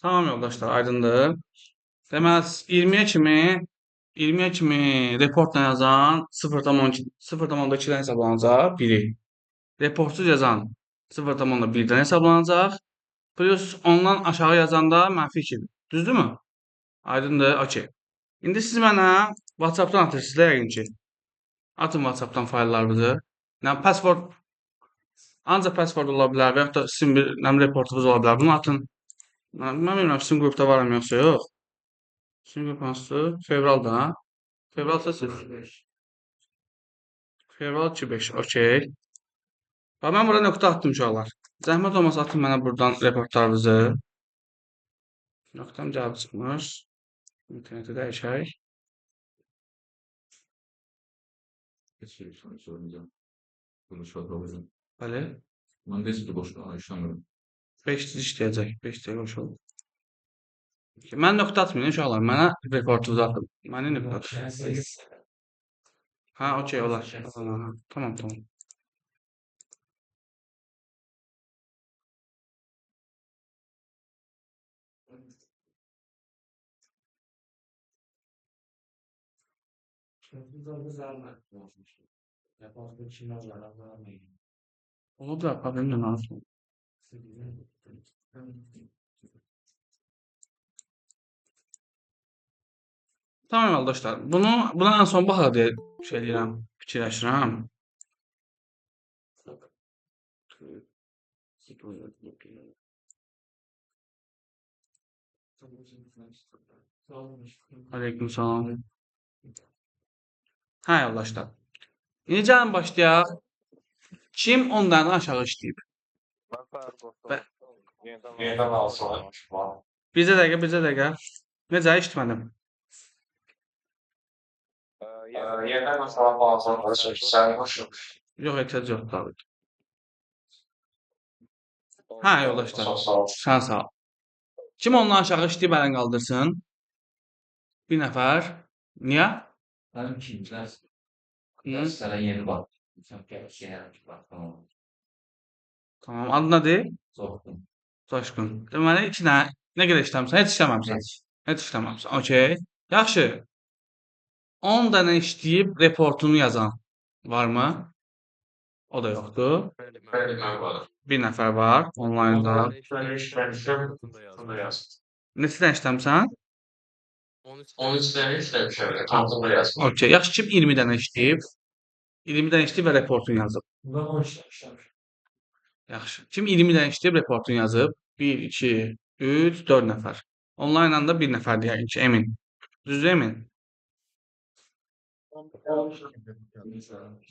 Tamam yoldaşlar, aydındır. Deməli, 20-yə kimi reportla yazan 0,2-dən hesablanacaq, biri. Reportsuz yazan 0,1-dən hesablanacaq. Plus ondan aşağı yazanda mənfi 2. Düzdürmü? Aydındır, okey. İndi siz mənə WhatsApp-dan atırsınız, yəqin ki. Atın WhatsApp-dan fayllarınızı. Nə, password, ancaq password ola bilər və yaxud da sizin bir reportunuz ola bilər. Bunu atın. Mən bilmirəm, sizin qrupda varam yoxsa yox. Sizin qrup hansıdır? Fevralda, ha? Fevralsa siz. Fevral 2-5, okey. Bax, mən bura nöqtə atdım uşaqlar. Zəhmət olmasa atın mənə buradan reportlarınızı. Nöqtəm cavab çıxmır. İnternetə dəyişək. Bəli. Mən deyəcək boşluğa işləmirəm. 5 diz işləyəcək. 5 dəqiqə boş olur. Mən nöqtə atmayın uşaqlar. Mənə reportunuzu atın. Mənə nöqtə atın. Ha, okey, olar. Tamam, tamam. Ola bilər, problem nə lazım. Tamam yoldaşlar, buna en son baxaq deyə şey eləyirəm, fikirləşirəm. Aleykümselam. Hə yoldaşlar. İndi gəlin başlayaq. Kim 10 dənə aşağı işləyib? Bircə dəqiqə, bircə dəqiqə. Necə işləmədim? Yox, ehtiyac yoxdur, David. Hə, yoldaşlar. Sən sağ ol. Kim ondan aşağı işləyib əlini qaldırsın? Bir nəfər. Niyə? Mənim ikinci dərslərə yeni bax. Tamam, adı nədir? Coşqun. Coşqun. Deməli, iki dənə, nə qədər işləmişsən? Heç işləməmsən. Heç işləməmsən. Okey. Yaxşı. 10 dənə işləyib reportunu yazan varmı? O da yoxdur. Bir nəfər var online'da. Neçə dənə işləmişsən? 13 dənə işləmişəm. Okey. Yaxşı, kim 20 dənə işləyib? 20 dənə işləyib və reportunu yazıb. Yaxşı. Kim 20 dənə işləyib reportunu yazıb? 1, 2, 3, 4 nəfər. Online'dan da bir nəfər yəqin ki, Emin. Düzdür, Emin?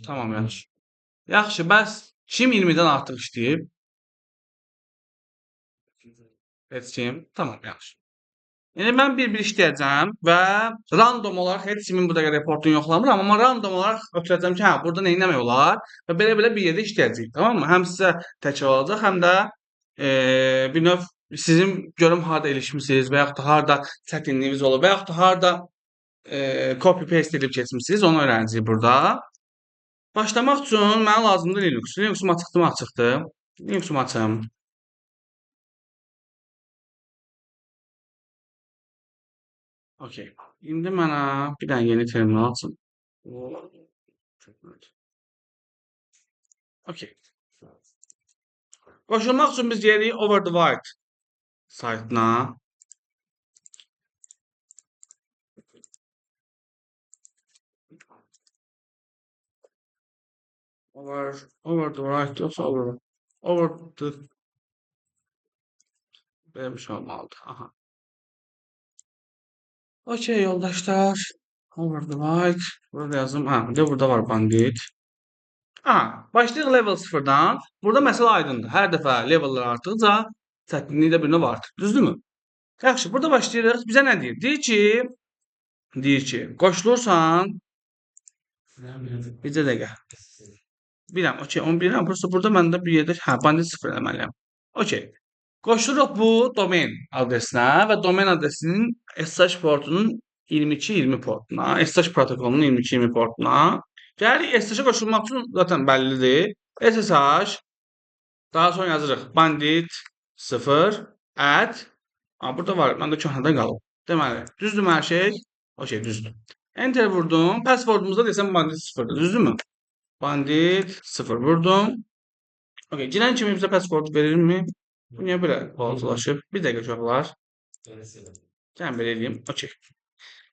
Tamam, yaxşı. Yaxşı, bəs kim 20-dən artıq işləyib? Heç kim? Tamam, yaxşı. Yəni, mən bir-bir işləyəcəm və random olaraq heç kimin bu dəqiqə reportunu yoxlamıram, amma random olaraq ötürəcəm ki, hə, burada nə etmək olar və belə-belə bir yerdə işləyəcəyik, tamam mı? Həm sizə təkrar olacaq, həm də bir növ sizin görüm harada ilişmisiniz və yaxud da harada çətinliyiniz olur və yaxud da harada copy-paste edib keçmişsiniz, onu öyrənəcəyik burada. Başlamaq üçün mənə lazımdır Linux. Linuxum açıqdır mı? Açıqdır. Linuxum açım. Okey. İndi mənə bir dənə yeni terminal açın. Okey. Qoşulmaq üçün biz gelirik Over the White saytına. Over the right yoxsa over the belə bir şey olmalıdır. Aha. Okey yoldaşlar. Over the right. Burada yazım. Ha, bir də burada var bandit. Ha, başlayırıq level 0-dan. Burada məsələ aydındır. Hər dəfə levellər artdıqca çətinlik də bir növ artır. Düzdürmü? Yaxşı, burada başlayırıq. Bizə nə deyir? Deyir ki, qoşulursan bircə dəqiqə. Bilirəm, okey, onu bilirəm. Prosta burada məndə bir yerdə, hə, bandit 0 eləməliyəm. Okey. Qoşuluruq bu domen adresinə və domen adresinin SSH portunun 22-20 portuna, SSH protokolunun 22-20 portuna. Gəlirik SSH-a qoşulmaq üçün zaten bəllidir. SSH daha sonra yazırıq bandit 0 at. Ha, burada var, məndə köhnədən qalıb. Deməli, düzdürmü hər şey? Okey, düzdür. Enter vurdum. Passwordumuzda desəm bandit 0-dır, düzdürmü? Bandit 0 vurdum. Okey, girən kimi bizə password verirmi? Bu niyə belə balacalaşıb? Bir dəqiqə uşaqlar. Gəlin belə eləyim. Okey.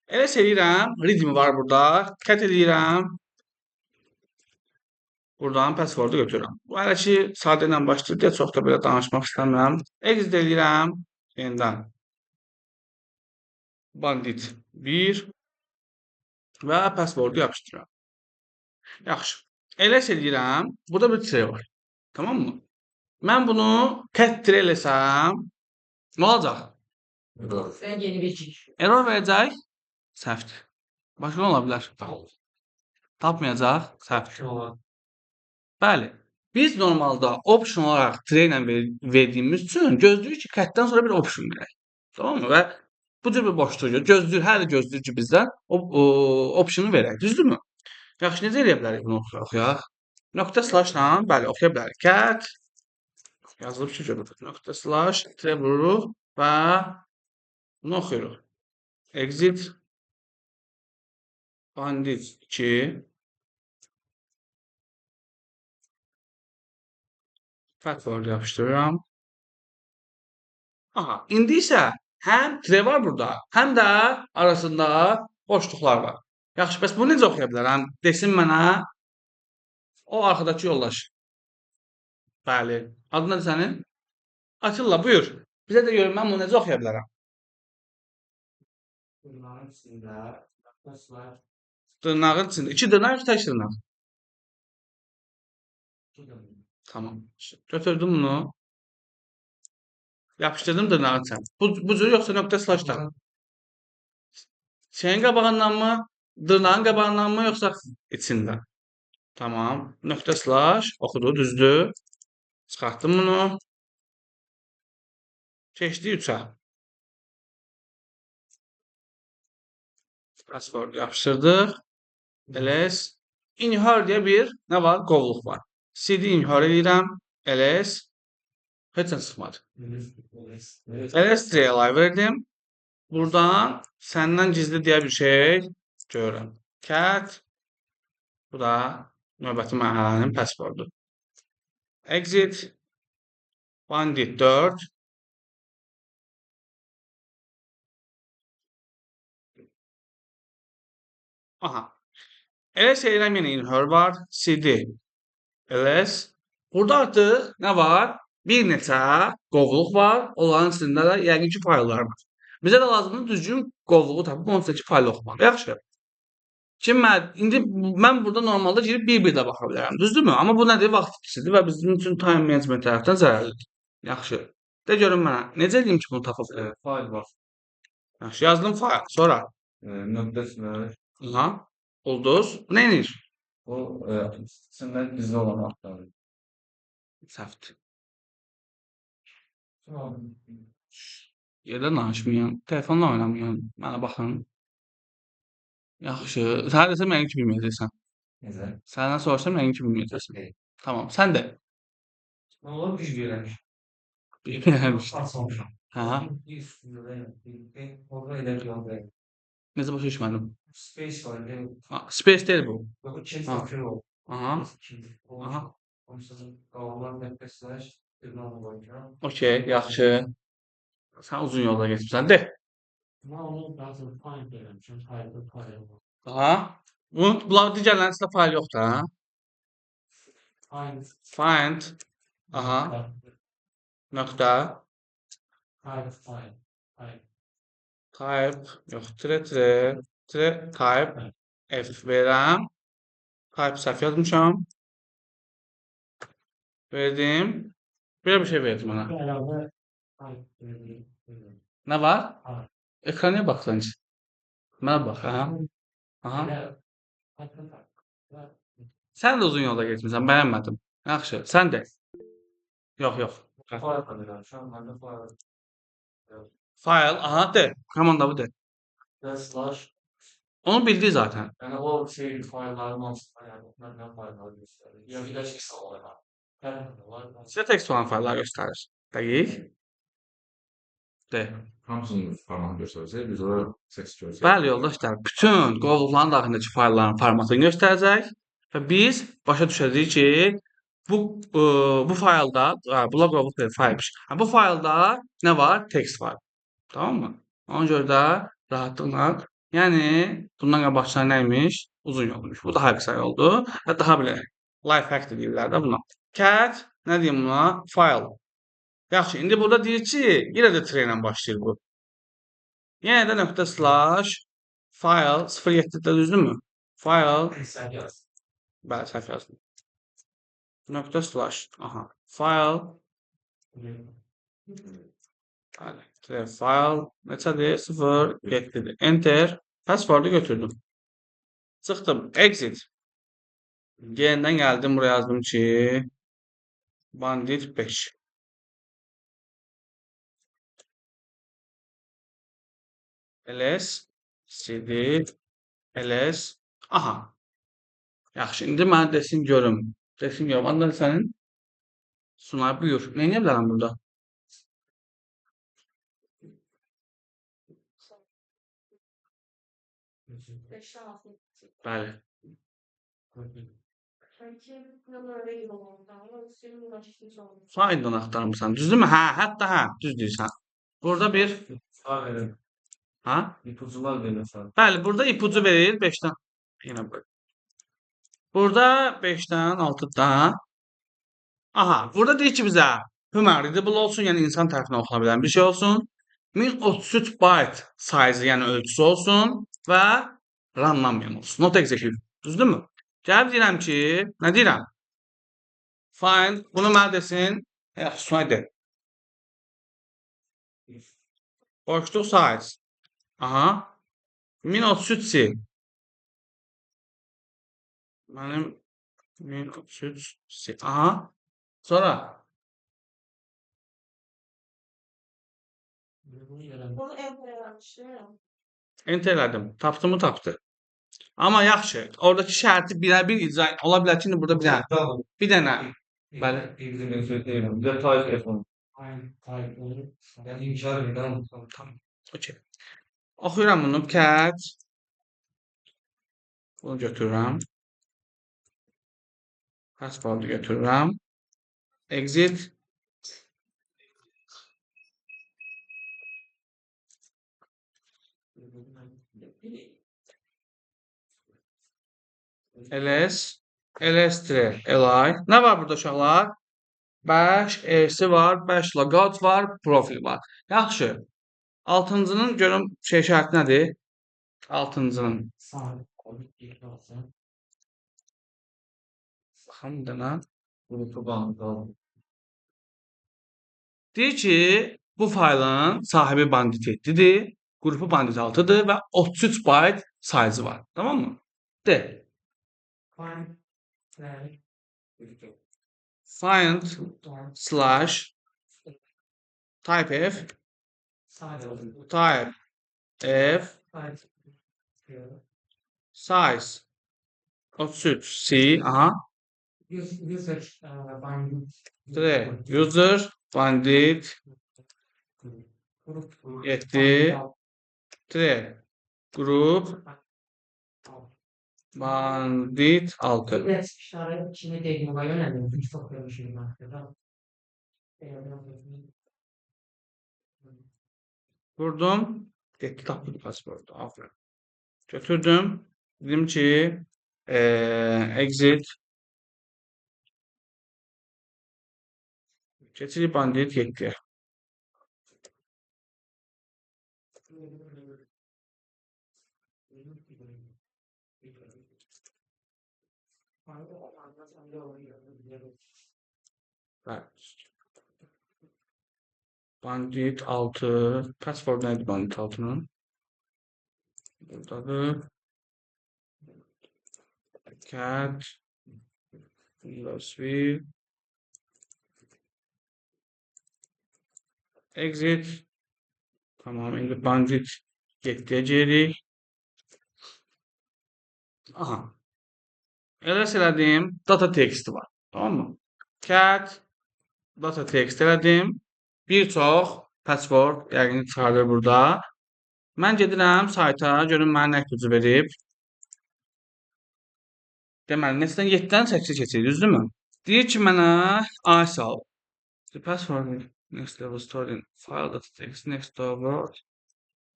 Elə eləyirəm. Readme var burada. Cat eləyirəm. Buradan passwordu götürürəm. Bu hələ ki sadə ilə başlayır deyə çox da belə danışmaq istəmirəm. Exit eləyirəm. Yenidən. Bandit 1 və passwordu yapışdırıram. Yaxşı. Elə eləyirəm. Burada bir tire var. Tamam mı? Mən bunu cat tire eləsəm nə olacaq? Error. Sen yeni bir çiş. Error verəcək. Səhvdir. Başqa nə ola bilər? Tapmayacaq. Səhvdir. Bəli. Biz normalda option olaraq tire ilə verdiyimiz üçün gözləyirik ki, cat-dən sonra bir option verək. Tamam mı? Və bu cür bir boşluq gözləyir, hələ gözləyir ki, bizdən o optionu verək. Düzdürmü? Yaxşı, necə eləyə bilərik bunu oxuyaq? Nöqtə slash-la, bəli, oxuya bilərik. Cat yazılıb ki, görürük. Nöqtə slash tire vururuq və bunu oxuyuruq. Exit bandit 2 password yapışdırıram. Aha, indi isə həm tire var burada, həm də arasında boşluqlar var. Yaxşı, bəs bunu necə oxuya bilərəm? Desin mənə o arxadakı yoldaş. Bəli. Adın nədir sənin? Atilla, buyur. Bizə də görün, mən bunu necə oxuya bilərəm? Dırnağın içində nöqtə slash Dırnağın içində. İki dırnaq, yoxsa tək dırnaq? Tamam. Götürdüm bunu. Yapışdırdım dırnağın içinə. Bu cür yoxsa nöqtə slashdan? Şeyin qabağından mı? Dırnağın qabağından mı yoxsa içində? Tamam. Nöqtə slash oxudu, düzdür. Çıxartdım bunu. Keçdik 3-ə. Password yapışdırdıq. ls inher deyə bir nə var? Qovluq var. Cd inher eləyirəm. Ls heç nə çıxmadı. Ls -li verdim. Buradan səndən gizli deyə bir şey görürəm. Cat bu da növbəti mərhələnin passwordu. Exit bandit 4 Aha. Ls eləyirəm, yenə inher var. Cd ls. Burada artıq nə var? Bir neçə qovluq var. Onların içində də yəqin ki fayllar var. Bizə də lazımdır düzgün qovluğu tapıb onun içindəki faylı oxumaq. Yaxşı. Kim mən, indi mən burada normalda girib bir-bir də baxa bilərəm. Düzdürmü? Amma bu nədir? Vaxt itkisidir və bizim üçün time management tərəfdən zərərlidir. Yaxşı. De görün mənə. Necə eləyim ki bunu tapıb? Fayl var. Yaxşı, yazdım fayl. Sonra? Nöqtə slash. Aha. Ulduz. Bu nə edir? O içindən gizli olan axtarır. Səhvdir. Yerdə danışmayın, telefonla oynamayın, mənə baxın. Yaxşı, sən desəm yəqin ki bilməyəcəksən. Necə? Səndən soruşsam yəqin ki bilməyəcəksən. Evet. Tamam, sən də. Nə olur bilmirəm. Bilmirəm. Açmamışam. Hə? Bir üstündə bir orada elə bir yol deyil. Necə başa düşmədim? Space var. Ha, space deyil bu. Yox, ikinci Ha. tapşırıq oldu. Aha. İkinci. Aha. Ondan qalanlar nöqtə slash dırnağını qoyacağam. Okey, yaxşı. Sən uzun yolda getmisən. De. Mən onu daha çox find eləmişəm. Type file var. Aha. Bunun, bunlar digərlərinin içində fayl yoxdur, ha? Find. Find. Aha. Nöqtə. Type file. Type. Type. Yox, tire, tire, tire, type. F verirəm. Type səhv yazmışam. Verdim. Belə bir şey verdim mənə. Bir əlavə type. Nə var? Ha. Ekrana niyə baxsan ki? Mənə bax, aha. Aha. Sən də uzun yolda getmisən, bəyənmədim. Yaxşı, sən də. Yox, yox. Fayl qoyuram. Məndə fayl. Fayl, aha, de. Komanda bu de. Və slash. Onu bildi zaten. Yəni o şey faylların hamısını, yəni nə faylları göstərir. Ya bir də tekst olaraq. Sizə tekst olan fayllar göstərir. Dəqiq. De. Hamısının formatını göstərəcək, biz ora tekst görəcəyik. Bəli yoldaşlar, bütün qovluqların daxilindəki faylların formatını göstərəcək və biz başa düşəcəyik ki, bu faylda, bula qovluq deyil, faylmış. Bu faylda nə var? Tekst var. Tamam mı? Ona görə də rahatlıqla, yəni bundan qabaqçılar nə imiş? Uzun yolmuş. Bu daha qısa yoldur və daha belə life hack deyirlər də buna. Cat, nə deyim buna? File. Yaxşı, indi burada deyir ki, yenə də tire ilə başlayır bu. Yenə də nöqtə slash file 07-də düzdürmü? File. Səhv yazdım. Bəli, səhv yazdım. Nöqtə slash. Aha. File. Bəli. File neçədir? 07-dir. Enter. Password'u götürdüm. Çıxdım. Exit. Yenidən gəldim. Buraya yazdım ki bandit 5. LS CD LS. Aha. Yaxşı, indi mənə desin görüm. Desin görüm. Ancaq sənin Sunay buyur. Nə edə bilərəm burada? Bəli. Faildən axtarmısan. Düzdürmü? Hə, hətta hə, düz deyirsən. Burada bir ha? İpucular verir sadəcə. Bəli, burada ipucu verir 5-dən. Yenə böyle. Burada 5-dən 6-dan. Aha, burada deyir ki bizə human readable olsun, yəni insan tərəfindən oxuna bilən bir şey olsun. 1033 byte size, yəni ölçüsü olsun və runlanmayan olsun. Not execute. Düzdürmü? Gəlib deyirəm ki, nə deyirəm? Find, bunu mənə desin. Yaxşı, Sunay de. Boşluq size. Aha. 1033 C. Mənim 1033 C. Aha. Sonra. Bunu enter eləmişdim. Enter elədim. Tapdı mı? Tapdı. Amma yaxşı, oradakı şərti birə-bir icra ola bilər ki, indi burada bir dənə, bir dənə. Bəli. Bir də type F-on. Yəni inkar edirəm. Tamam. Okey. Oxuyuram bunu. Cat. Bunu götürürəm. Password'u götürürəm. Exit. LS, LS-li. Nə var burada uşaqlar? 5 RC var, 5 logout var, profil var. Yaxşı. Altıncının görüm şey şərti nədir? Altıncının. Baxım dənə. Deyir ki, bu faylın sahibi bandit 7-dir, qrupu bandit 6-dır və 33 byte size var. Tamam mı? De. Find slash type F type F size 33 C aha user bandit 7 group bandit 6. Vurdum. Getdi, tapdı pasportu. Aferin. Götürdüm. Dedim ki exit. Keçirik bandit 7'ye. Bandit 6. Password neydi bandit 6'nın? Buradadır. Cat Windows V Exit. Tamam, indi bandit 7-yə gedirik. Aha. LS elədim. Data teksti var. Tamam mı? Cat data text elədim. Bir çox password yəqin çıxardır burada. Mən gedirəm sayta, görüm mənə nə ipucu verib. Deməli, neçədən 7-dən 8-ə keçirik, düzdürmü? Deyir ki, mənə ISO. The password next level stored in file data text next word.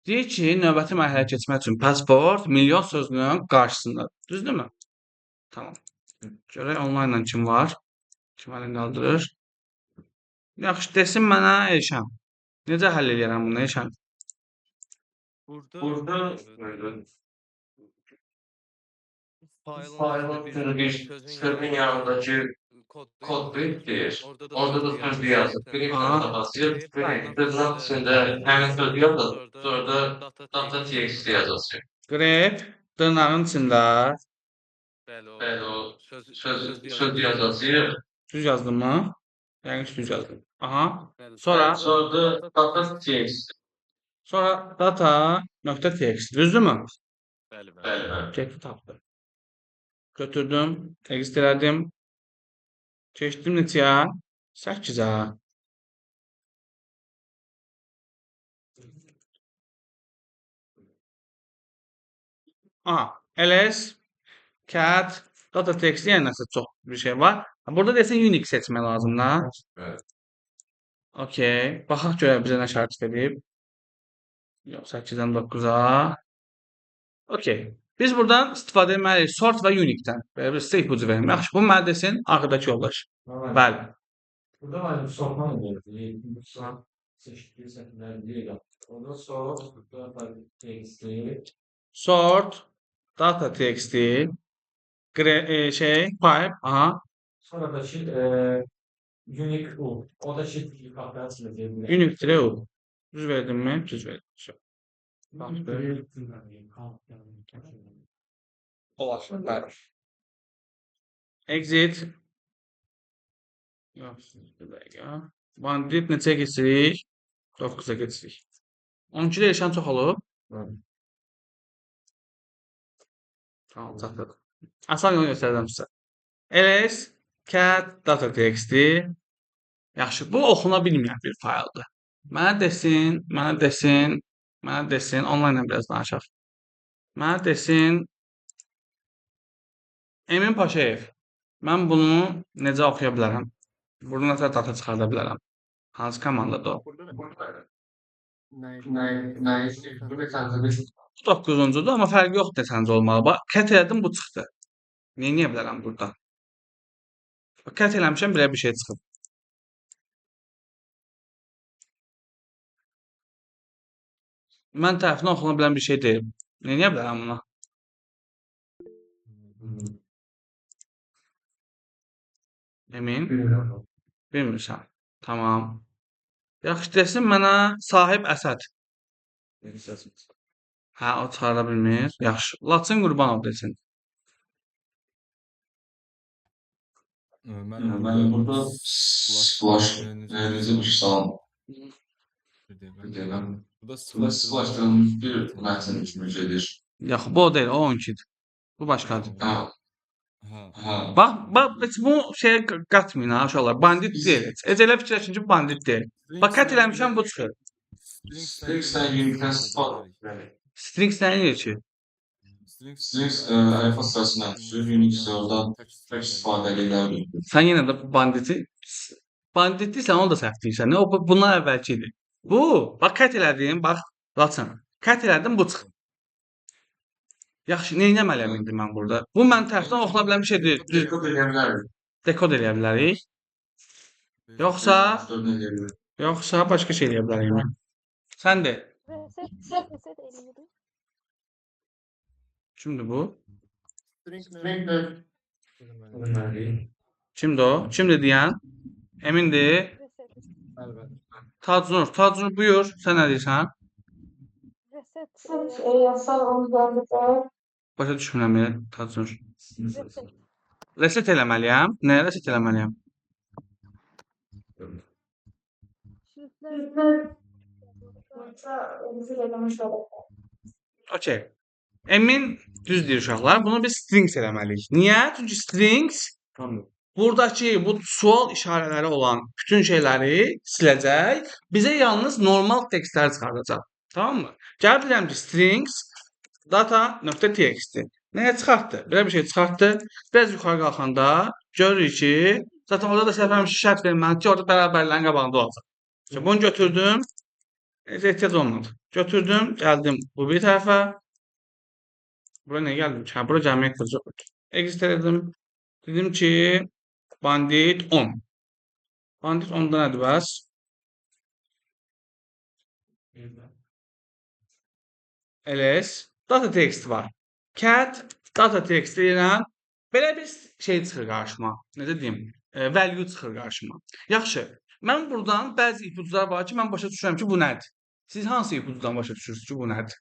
Deyir ki, növbəti mərhələyə keçmək üçün password milyon sözünün qarşısındadır. Düzdürmü? Tamam. Görək online'dan kim var? Kim əlini qaldırır? Yaxşı, desin mənə Elşən. Necə həll eləyərəm bunu Elşən? Burada faylın bir sözün yanındakı kod deyir. Orada da sözü yazır. Bir basır, dırnaq içində həmin sözü yazır. Sonra da data.txt yazacaq. Grep dırnağın içində. Bəli, o sözü yazacaq. Düz yazdım mı? Yəqin ki, düz yazdım. Aha. Sonra da data.txt. Sonra data.txt. Düzdürmü? Bəli, bəli. Getdi, tapdı. Götürdüm, exit elədim. Keçdim neçəyə? 8-ə. Aha, ls, cat, data text yəni nəsə çox bir şey var. Burada desən unique seçmək lazımdır. Evet. Okey. Baxaq görək bizə nə şərt verib. Yox, 8-dən 9-a. Okey. Biz buradan istifadə etməliyik sort və unique-dən. Belə bir sizə ipucu verim. Yaxşı, bu mənə desin axırdakı yoldaş. Bəli. Burada var sortma olur. Seçtiği sətirləri deyil. Orada sort data txt. Sort data txt pipe. Aha. Sonra da ki unique u. O da ki unique u. Düz verdim mi? Düz verdim. Olar. Bəli. Exit. Yox, bir dəqiqə. Bandit neçəyə keçirik? 9-a keçirik. 12-də Elşən çox olub. Tamam, çatdıq. Asan yolu göstərəcəm sizə. ls cat data txt. Yaxşı, bu oxuna bilməyən bir fayldır. Mənə desin, mənə desin, mənə desin, online'la biraz danışaq. Mənə desin, Emin Paşayev, mən bunu necə oxuya bilərəm? Bunu necə data çıxarda bilərəm? Hansı komandadır o? Bu 9-uncudur, amma fərqi yoxdur neçənci olmalı. Bax, cat elədim, bu çıxdı. Nə edə bilərəm burada? Bax, cat eləmişəm, belə bir şey çıxıb. Mən tərəfindən oxuna bilən bir şey deyil. Nə edə bilərəm buna? Emin? Bilmirsən. Tamam. Yaxşı, desin mənə Sahib Əsəd. Hə, o çıxarda bilmir. Yaxşı. Laçın Qurbanov desin. Mən burada splash, necə bir salam deyirəm. Burada splashdığımız bir mətn kimi gedir. Yox, bu o deyil, o 12-dir. Bu başqadır. Hə. Bax, bax, heç bu şeyə qatmayın ha uşaqlar. Bandit deyil. Heç elə fikirləşin ki, bandit deyil. Bax, cat eləmişəm, bu çıxır. Strings-dən unique-dən istifadə. Strings nə edir ki? Strings əlifba sırasından düşür, unique isə oradan tək istifadə edə bilir. Sən yenə də banditi banditi sən onu da səhv deyirsən. O bundan əvvəlki idi. Bu, bax cat elədim, bax, Laçın. Cat elədim, bu çıxır. Yaxşı, nə etməliyəm indi mən burada? Bu mən tərəfdən oxuna bilən bir şey deyil. Dekod edə bilərik. Dekod eləyə bilərik. Yoxsa başqa şey eləyə bilərik. Sən de. Reset eləyirik. Kimdir bu? Kimdir o? Kimdir deyən? Emindir. Tacnur. Tacnur buyur. Sən nə deyirsən? Reset Yazsan onu da Başa düşmürəm elə Tacnur. Reset eləməliyəm. Nəyə reset eləməliyəm? Şifrlər burada reset eləmiş olaq. Okey. Emin düz deyir uşaqlar. Bunu biz strings eləməliyik. Niyə? Çünki strings buradakı bu sual işarələri olan bütün şeyləri siləcək. Bizə yalnız normal tekstləri çıxardacaq. Tamam mı? Gəlib deyirəm ki, strings data.txt. Nəyə çıxartdı? Belə bir şey çıxartdı. Biraz yuxarı qalxanda görürük ki, zaten orada da səhv eləmişik, şərt verməlidir ki, orada bərabərlərin qabağında olacaq. Şimdi bunu götürdüm. Heç ehtiyac olmadı. Götürdüm, gəldim bu bir tərəfə. Bura nə gəldim ki? Hə, bura gəlməyə ehtiyac yoxdur. Exit elədim. Dedim ki, bandit 10. Bandit 10-da nədir bəs? ls data text var. Cat data text deyirəm. Belə bir şey çıxır qarşıma. Necə deyim? Value çıxır qarşıma. Yaxşı. Mən buradan bəzi ipucular var ki, mən başa düşürəm ki, bu nədir? Siz hansı ipucudan başa düşürsünüz ki, bu nədir?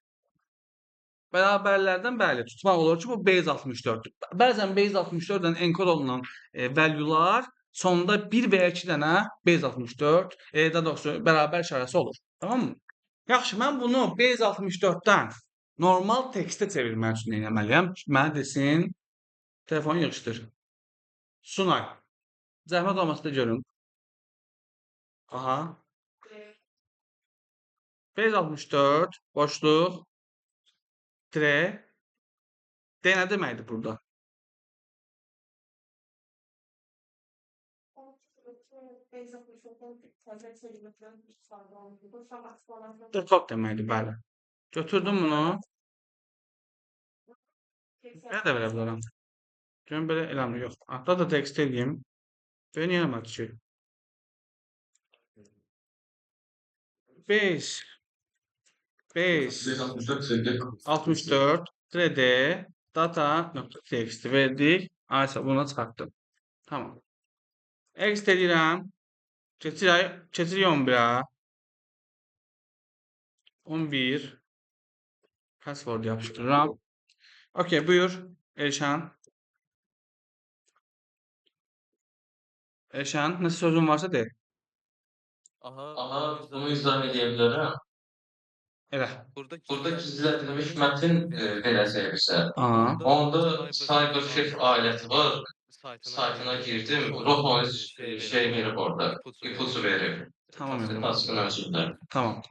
Bərabərlərdən bəli, tutmaq olur ki, bu base 64-dür. Bəzən base 64-dən enkod olunan value'lar sonunda 1 və ya 2 dənə base 64, daha doğrusu bərabər işarəsi olur. Tamam mı? Yaxşı, mən bunu base 64-dən normal tekstə çevirmək üçün nə etməliyəm? Mənə desin, telefonu yığışdır. Sunay, zəhmət olmasa da görün. Aha. Base 64, boşluq, tre, D nə deməkdir burada? Dekod deməkdir, bəli. Götürdüm bunu. Belə də verə bilərəm. Görün, belə eləmir, yox. Hatta da tekst eləyim. Belə niyə eləmədi ki? Base 64 3D data.txt verdik. Aysa buna çıxartdım. Tamam. Exit edirəm. Keçirik 11-ə. 11. Password yapışdırıram. Okey, buyur Elşən. Elşən, nə sözün varsa de. Aha, bunu izah edə bilərəm. Elə. Burada gizlədilmiş mətin verəcək bizə. Aha. Onda CyberChef aləti var. Saytına girdim. Rohon şey verib orada. İpucu verib. Tamam. Taskın özündə. Tamam.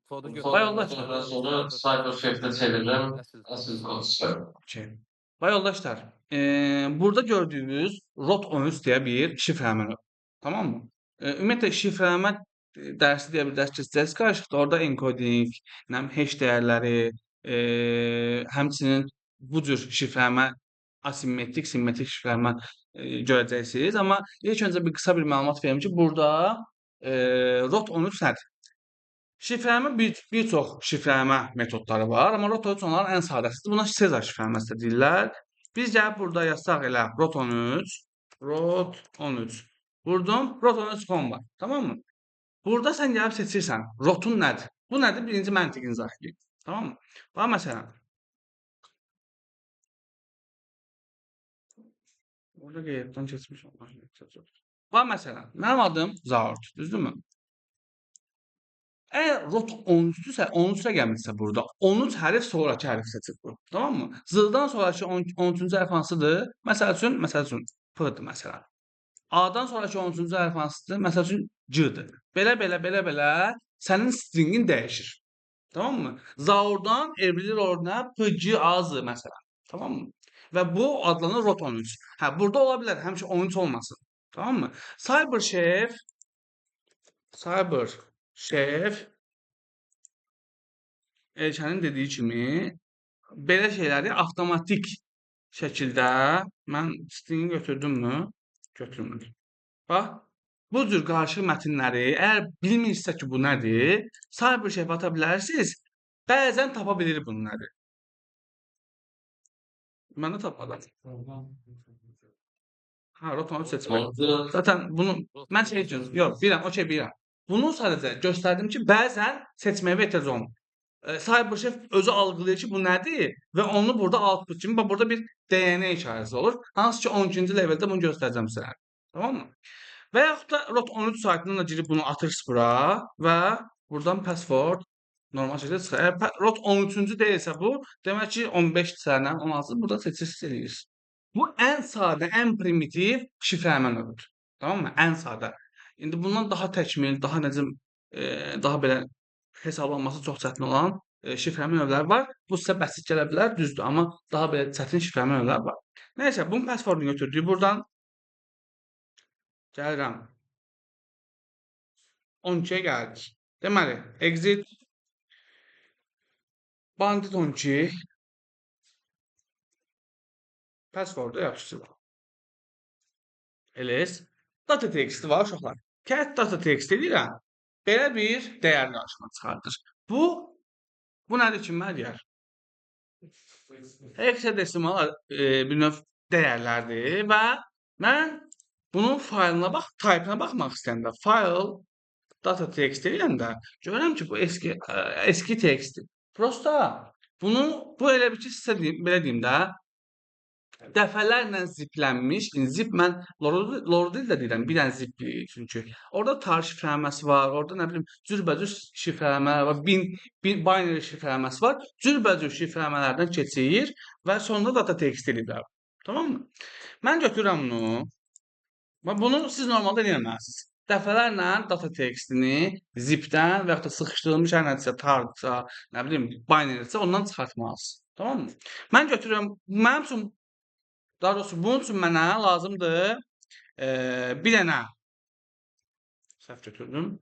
Kodu götürdükdən sonra CyberChef'də çevirəm. Əsl kod çıxarım. Okay. Bay yoldaşlar, burada gördüyünüz ROT13 deyə bir şifrələmə. Tamam mı? Ümumiyyətlə şifrələmə dərsi deyə bir dərs keçəcəyiz qarışıqda. Orada encoding, hash dəyərləri, həmçinin bu cür şifrələmə, asimetrik, simmetrik şifrələmə görəcəksiniz. Amma ilk öncə bir qısa bir məlumat verim ki, burada ROT13 nədir? Şifrələmə bir çox şifrələmə metodları var, amma ROT13 onların ən sadəsidir. Buna Sezar şifrələməsi də deyirlər. Biz gəlib burada yazsaq elə ROT13, ROT13. Vurdum, ROT13.com var, tamam mı? Burada sən gəlib seçirsən, ROT-un nədir? Bu nədir? Birinci məntiqini izah edeyim, tamam mı? Bax, məsələn, burada qeybdən keçmiş olmaq. Bax, məsələn, mənim adım Zaur, düzdürmü? Əgər ROT 13-dürsə, 13 rəqəmidirsə burada, 13 hərf sonrakı hərf seçir bu. Tamam mı? Z-dan sonrakı 13-cü hərf hansıdır? Məsəl üçün, P-dir məsələn. A-dan sonrakı 13-cü hərf hansıdır? Məsəl üçün, C-dir. Belə sənin stringin dəyişir. Tamam mı? Zaurdan evrilir orada P, G, A, Z məsələn. Tamam mı? Və bu adlanır ROT 13. Hə, burada ola bilər, həmişə 13 olmasın. Tamam mı? CyberChef Elşənin dediyi kimi belə şeyləri avtomatik şəkildə mən stringi götürdüm mü? Götürmürdüm. Bax, bu cür qarışıq mətnləri əgər bilmirsinizsə ki, bu nədir, CyberChef ata bilərsiniz. Bəzən tapa bilir bunu nədir. Mən də tapmadım. Hə, ROT13 seçmək. Zaten bunu mən şey üçün, yox, bilirəm, okey, bilirəm. Bunu sadəcə göstərdim ki, bəzən seçməyə ehtiyac olmur. CyberChef özü algılayır ki, bu nədir və onu burada output kimi, bax, burada bir DNA işarəsi olur. Hansı ki, 12-ci leveldə bunu göstərəcəm sizə. Tamam mı? Və yaxud da ROT13 saytından da girib bunu atırsınız bura və buradan password Normal şəkildə çıxır. Əgər rot 13-cü deyilsə bu, demək ki 15 sənə 16 burada seçirsiniz eləyirsiniz. Bu ən sadə, ən primitiv şifrələmə növüdür. Tamam mı? Ən sadə. İndi bundan daha təkmil, daha necə daha belə hesablanması çox çətin olan şifrələmə növləri var. Bu sizə bəsit gələ bilər, düzdür, amma daha belə çətin şifrələmə növləri var. Nəysə, bunun passwordunu götürdük buradan. Gəlirəm. 12-yə gəldik. Deməli, exit bandit 12 passwordu yapışdırıram. LS data txt var uşaqlar. Cat data txt edirəm. Belə bir dəyər qarşıma çıxardır. Bu nədir ki, mənə deyər? Hexadesimal bir növ dəyərlərdir və mən bunun faylına bax, type-ına baxmaq istəyəndə file data txt eləyəndə görürəm ki, bu eski tekstdir. Prosta bunu, bu elə bir ki, sizə deyim, belə deyim də, dəfələrlə ziplənmiş, zip mən lordu də deyirəm, bir dənə zip çünki. Orada tar şifrələməsi var, orada nə bilim, cürbəcür şifrələmələr var, bin binary şifrələməsi var, cürbəcür şifrələmələrdən keçir və sonunda data text eləyirlər. Tamam mı? Mən götürürəm bunu. Bunu siz normalda eləməlisiniz. Dəfələrlə data textini zipdən və yaxud da sıxışdırılmış hər nədirsə, tardırsa, nə bilim, binarydirsə, ondan çıxartmalısınız. Tamam mı? Mən götürürəm, mənim üçün, daha doğrusu bunun üçün mənə lazımdır bir dənə səhv götürdüm.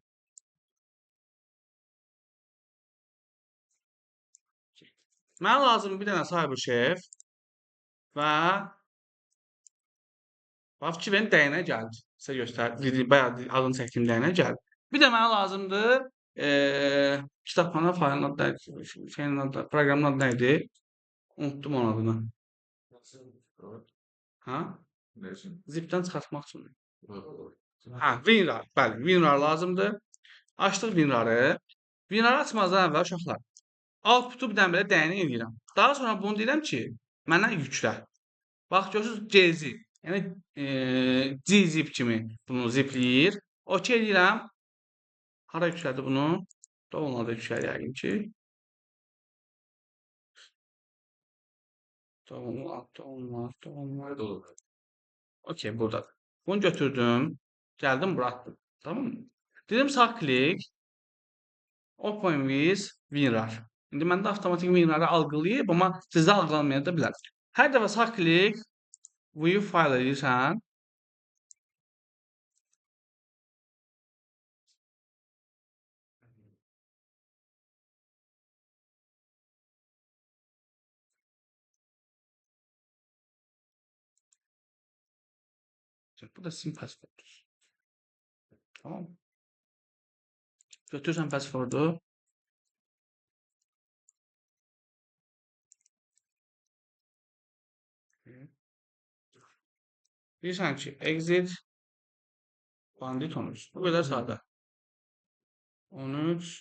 Mənə lazımdır bir dənə CyberChef və bax ki, benim dəyənə gəldi. Sizə göstər, bayağı adını çəkdiyim dəyənə gəldi. Bir də mənə lazımdır kitabxana faylının adı, şeyin adı, proqramın adı nə idi? Unutdum onun adını. Ha? Zipdən çıxartmaq üçün. Ha, WinRAR. Bəli, WinRAR lazımdır. Açdıq WinRAR-ı. WinRAR açmazdan əvvəl uşaqlar, output-u bir dənə belə dəyənə eləyirəm. Daha sonra bunu deyirəm ki, mənə yüklə. Bax, görürsünüz, gzip. Yəni, gzip kimi bunu zipləyir. OK eləyirəm. Hara yüklədi bunu? Download-a yüklər yəqin ki. Download, download, download. OK, buradadır. Bunu götürdüm. Gəldim, bura atdım. Tamam mı? Dedim, sağ klik. Open with WinRAR. İndi məndə avtomatik WinRAR-ı algılayıb, amma sizdə algılanmaya da bilər. Hər dəfə sağ klik view file edirsən. Bu da sizin passwordunuz. Tamam. Götürürsən passwordu. Deyirsən ki, exit bandit 13. Bu qədər sadə. 13.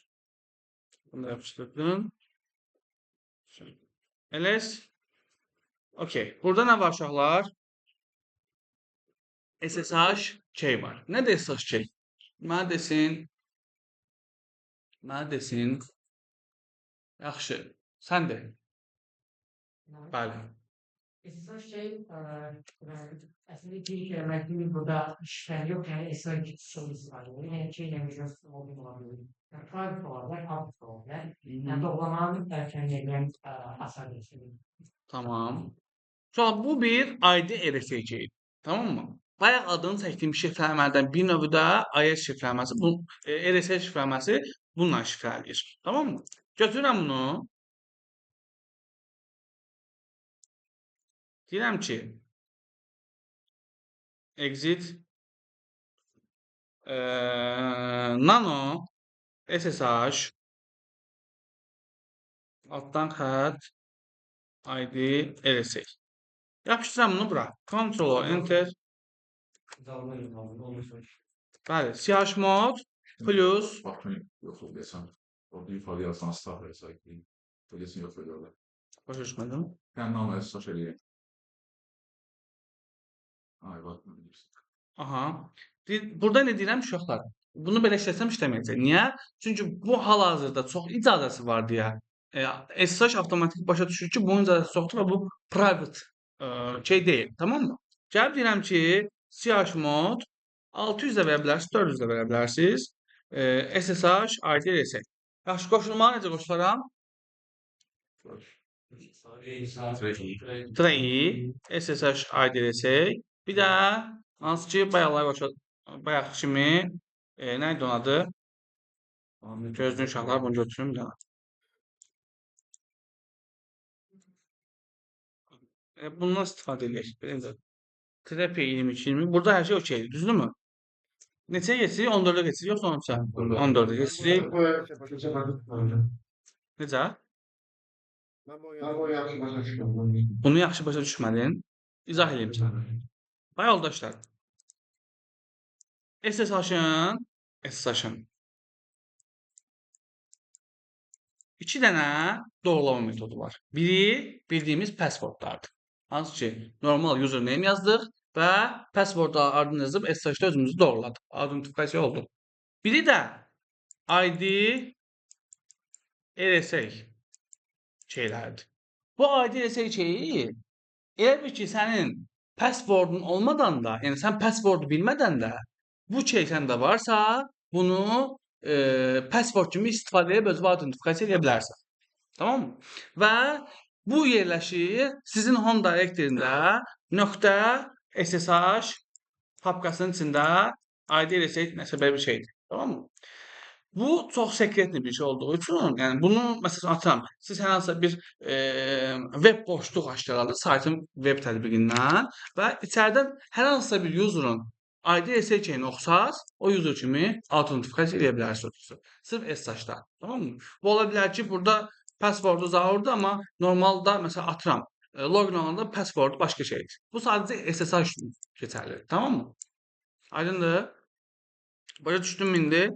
Bunu da yapışdırdın. LS. OK. Burada nə var uşaqlar? SSH key var. Nədir SSH key? Mənə desin. Mənə desin. Yaxşı. Sən de. Bəli. SSH key əslində ki, demək burada şifrə yox, yəni SSH key istifadə edir. Yəni key ilə login ola bilir. Yəni private ola bilər, public ola bilər. Yəni doğramanın erkənlərdən asan geçirir. Tamam. Sonra bu bir ID RSA key. Tamam mı? Bayaq adını çəkdiyim şifrələmələrdən bir növü də AES şifrələməsi, bu RSA şifrələməsi bununla şifrələyir. Tamam mı? Götürürəm bunu. Deyirəm ki, exit nano SSH altdan xətt ID RSA. Yapışdıram bunu bura. Ctrl Enter. Bəli, chmod plus. Baxın, yox ol desəm. Orada yuxarı yazsan start RSA. Öylesini yox ediyorlar. Başa düşmədim. Yəni nano SSH eləyək. Ay, baxma bilirsin. Aha. Burada nə deyirəm uşaqlar? Bunu belə işlətsəm işləməyəcək. Niyə? Çünki bu hal-hazırda çox icazəsi var deyə SSH avtomatik başa düşür ki, bunun icazəsi çoxdur və bu private şey deyil. Tamam mı? Gəlib deyirəm ki, chmod 600 də verə bilərsiniz, 400 də verə bilərsiniz. SSH ID RSA. Yaxşı, qoşulmağı necə qoşularam? Tray SSH ID RSA. Bir də hansı ki, bayaq kimi nə idi onun adı? Gözlüyün uşaqlar, bunu götürüm də. Bundan istifadə edək. Trap 22-20. Burada hər şey okeydir, düzdürmü? Neçəyə keçirik? 14-ə keçirik, yoxsa 13-ə? 14-ə keçirik. Necə? Bunu yaxşı başa düşmədin. İzah edeyim sənə. Bax, yoldaşlar. SSH-ın 2 dənə doğrulama metodu var. Biri bildiyimiz passwordlardır. Hansı ki, normal username yazdıq və password adını yazıb SSH-da özümüzü doğruladıq. Autentifikasiya oldu. Biri də ID RSA şeylərdir. Bu ID RSA şeyi elə bil ki, sənin passwordun olmadan da, yəni sən passwordu bilmədən də bu şey səndə varsa, bunu password kimi istifadə edib özünü autentifikasiya edə bilərsən. Tamam mı? Və bu yerləşir sizin home directory-də .ssh papkasının içində ID RSA nəsə belə bir şeydir. Tamam mı? Bu çox sekretli bir şey olduğu üçün, yəni bunu məsələn atıram, siz hər hansısa bir web boşluq açdıralı saytın web tətbiqindən və içəridən hər hansısa bir user'ın ID RSA şeyini oxusaz, o user kimi autentifikasiya edə bilərsiniz. Sırf SSH-da. Tamam mı? Bu ola bilər ki, burada passwordu zahurdur, amma normalda məsələn atıram, login olanda passwordu başqa şeydir. Bu sadəcə SSH üçün keçərlidir. Tamam mı? Aydındır? Başa düşdünmü indi?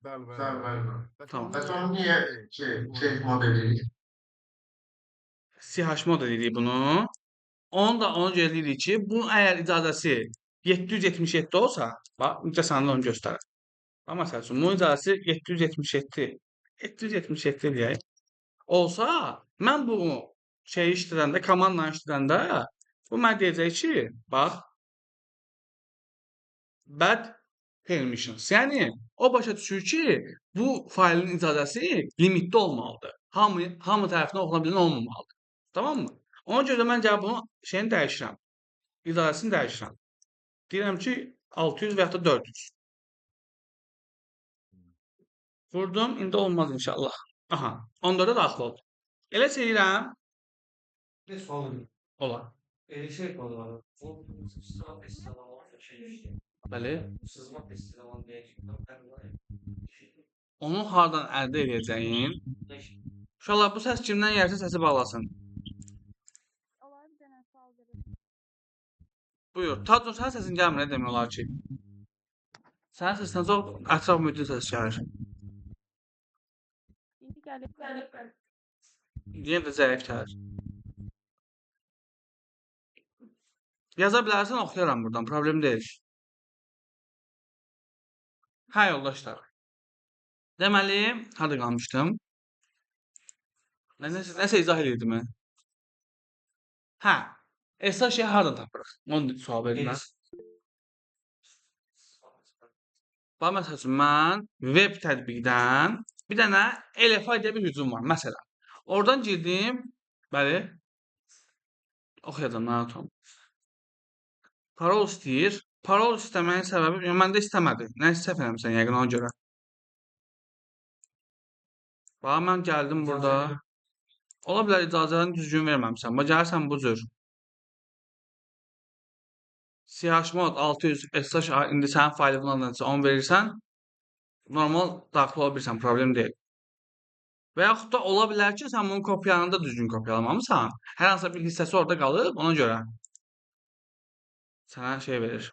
Bəli, bəli. Tamam. Bəs onu niyə şey mod edirik? CH mod edirik bunu. Onu da ona görə edirik ki, bu əgər icazəsi 777 olsa, bax, necə sənə onu göstərir. Amma məsəl üçün, bunun icazəsi 777, 777 deyək, olsa, mən bu şeyi işlədəndə, komandanı işlədəndə, bu mənə deyəcək ki, bax, bad permissions. Yəni, o başa düşür ki, bu faylın icazəsi limitdə olmalıdır. Hamı tərəfindən oxuna bilən olmamalıdır. Tamam mı? Ona görə də mən gəlib bunu şeyini dəyişirəm. İcazəsini dəyişirəm. Deyirəm ki, 600 və ya da 400. Vurdum, indi olmaz inşallah. Aha, 14-ə daxil oldu. Elə seyirəm. Bir sual olar. Elə şey konuları. Bu sızma testi olan şey işte. Bəli. Sızma testi olan deyəcək. Onu hardan əldə edəcəyin? Uşaqlar, bu səs kimdən gəlsə səsi bağlasın. Olar bir dənə sual verim. Buyur. Tacun, sənin səsin gəlmir, nə demək olar ki? Sənin səsindən çox ətraf mühitin səsi gəlir. İndi gəlib. Yenə də zəif gəlir. Yaza bilərsən, oxuyaram buradan, problem deyil. Hə, yoldaşlar. Deməli, harada qalmışdım? Nəsə izah edirdim mən. Hə, SSH-i hardan tapırıq? Onu sual verirlər. Bax, məsəl üçün, mən web tətbiqdən bir dənə LFI deyə bir hücum var, məsələn. Oradan girdim, bəli, oxuyacam, narahat olma. Parol istəyir. Parol istəməyin səbəbi, yəni, məndə istəmədi. Nəsə səhv eləmişsən yəqin ona görə. Bax, mən gəldim burada. Ola bilər icazəni düzgün verməmişsən. Bax, gəlirsən bu cür. CHmod 600 SSH indi sənin faylının adını onu verirsən, normal daxil ola bilirsən, problem deyil. Və yaxud da ola bilər ki, sən bunu kopyalananda düzgün kopyalamamışsan. Hər hansısa bir hissəsi orada qalıb, ona görə sənə şey verir.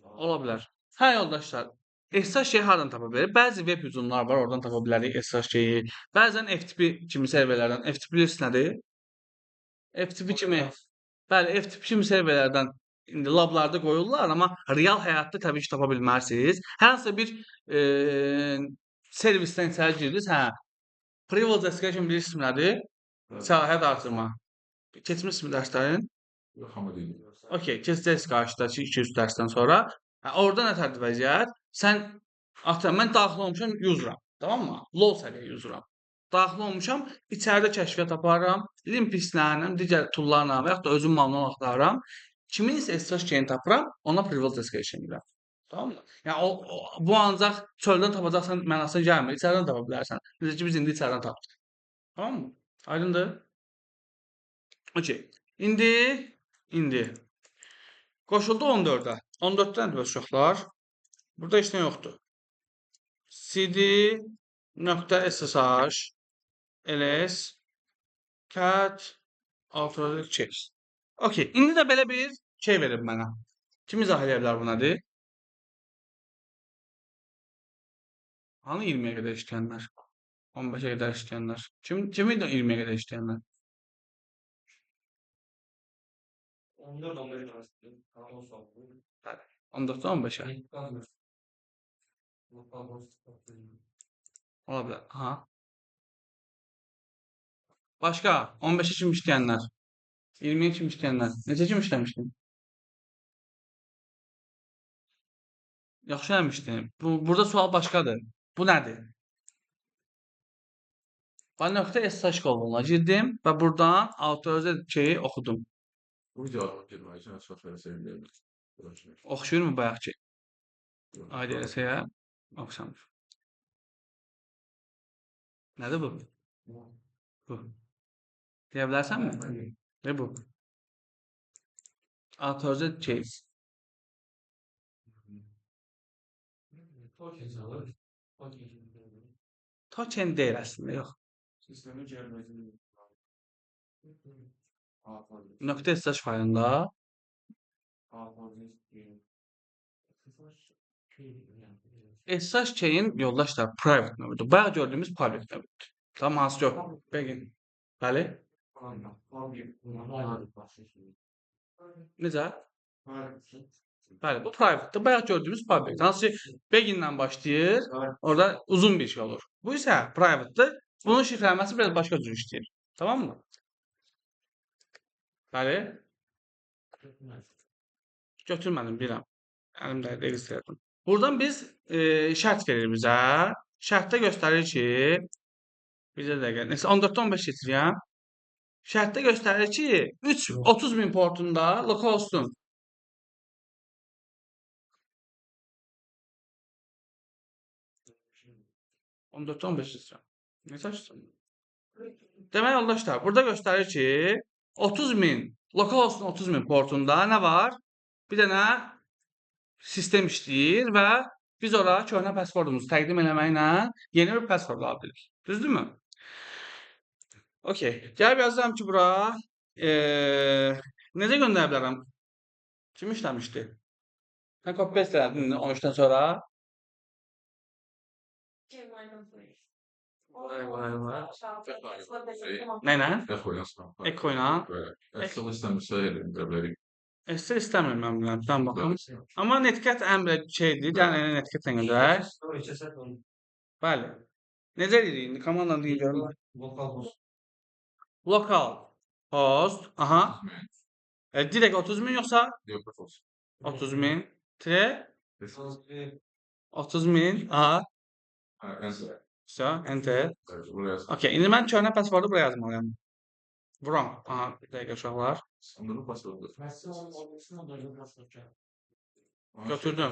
Ola bilər. Hə, yoldaşlar, SSH şeyi hardan tapa bilərik? Bəzi web hücumlar var, oradan tapa bilərik SSH şeyi. Bəzən FTP kimi serverlərdən, FTP bilirsiniz nədir? FTP kimi, bəli, FTP kimi serverlərdən indi lablarda qoyurlar, amma real həyatda təbii ki, tapa bilməzsiniz. Hər hansısa bir servisdən içəri girdiniz, hə. Privilege escalation bilirsiniz nədir? Səlahiyyət artırma. Keçmişsiniz dərslərin? Yox, amma deyil. Okey, keçəcəksiniz qarşıda 2-3 dərsdən sonra. Hə, orada nətərdir vəziyyət? Sən atıram, mən daxil olmuşam useram, tamam mı? Low səviyyə useram. Daxil olmuşam, içəridə kəşfiyyat aparıram, LinPEAS-lərlə, digər toollarla və yaxud da özüm manual axtarıram. Kiminsə SSH keyini tapıram, ona privilege escalation edirəm. Tamam mı? Yəni bu ancaq çöldən tapacaqsan mənasına gəlmir, içəridən tapa bilərsən. Necə ki biz indi içəridən tapdıq. Tamam mı? Aydındır? Okey. İndi qoşuldu 14-ə. 14-dən də uşaqlar. Burada heç nə yoxdur. Cd .ssh ls cat authorized keys. Okey. İndi də belə bir şey verib mənə. Kim izah edə bilər bu nədir? Hanı 20-yə qədər işləyənlər? 15-ə qədər işləyənlər? Kim idi 20-yə qədər işləyənlər? 14-15 arası. 14-dən 15-ə. Ola bilər. Aha. Başqa 15-ə kim işləyənlər? 20-yə kim işləyənlər? Neçə kim işləmişdin? Yaxşı eləmişdin. Burada sual başqadır. Bu nədir? Ben nöqtə SSH qovluğuna girdim və buradan autorized key oxudum. Bu videoya girmək üçün çox belə sevinirəm. Oxşuyur mu bayaqki? IDLS-yə oxşamır. Nədir bu? Bu. Deyə bilərsənmi? Ne bu? Authorized keys. Token alır. Token deyil əslində, yox. Sistemi gəlməsi. Nöqtə SSH faylında SSH keyin yoldaşlar private növüdür. Bayaq gördüyümüz public növüdür. Tamam, hansı yox? Begin. Bəli. Necə? Bəli, bu private'dir. Bayaq gördüyümüz public. Hansı ki, begin'dən başlayır, orada uzun bir şey olur. Bu isə private'dir. Bunun şifrələnməsi biraz başqa cür işləyir. Tamam mı? Bəli. Götürmədim, bilirəm. Əlimdə registr etdim. Buradan biz şərt verir bizə. Şərtdə göstərir ki, bizə dəqiqə. Neysə, 14-dən 15 keçirəm. Şərtdə göstərir ki, 30.000 portunda localhost'un 14-dən 15 keçirəm. Necə açdım? Demək yoldaşlar, burada göstərir ki, 30.000, localhost'un 30.000 portunda nə var? Bir dənə sistem işləyir və biz ora köhnə passwordumuzu təqdim eləməklə yeni bir password ala bilirik. Düzdürmü? Okey. Gəlib yazıram ki, bura necə göndərə bilərəm? Kim işləmişdi? Sən copy-paste elədin 13-dən sonra. Nə ilə? Echo ilə. Echo ilə. Excel istəmirsə elə bilərik. Excel istəmirəm mən biləm. Sən baxım. Amma Netcat ən belə şeydir. Yəni Netcat-lə göndərək. Bəli. Necə edirik indi? Komandanı deyim görüm. Local host. Aha. Direkt 30.000 yoxsa? Yox, 30.000. Tre? 30.000. Aha. Enter. Enter. Okey. İndi mən köhnə passwordu buraya yazmalıyam. Wrong. Aha, bir dəqiqə uşaqlar. Götürdüm.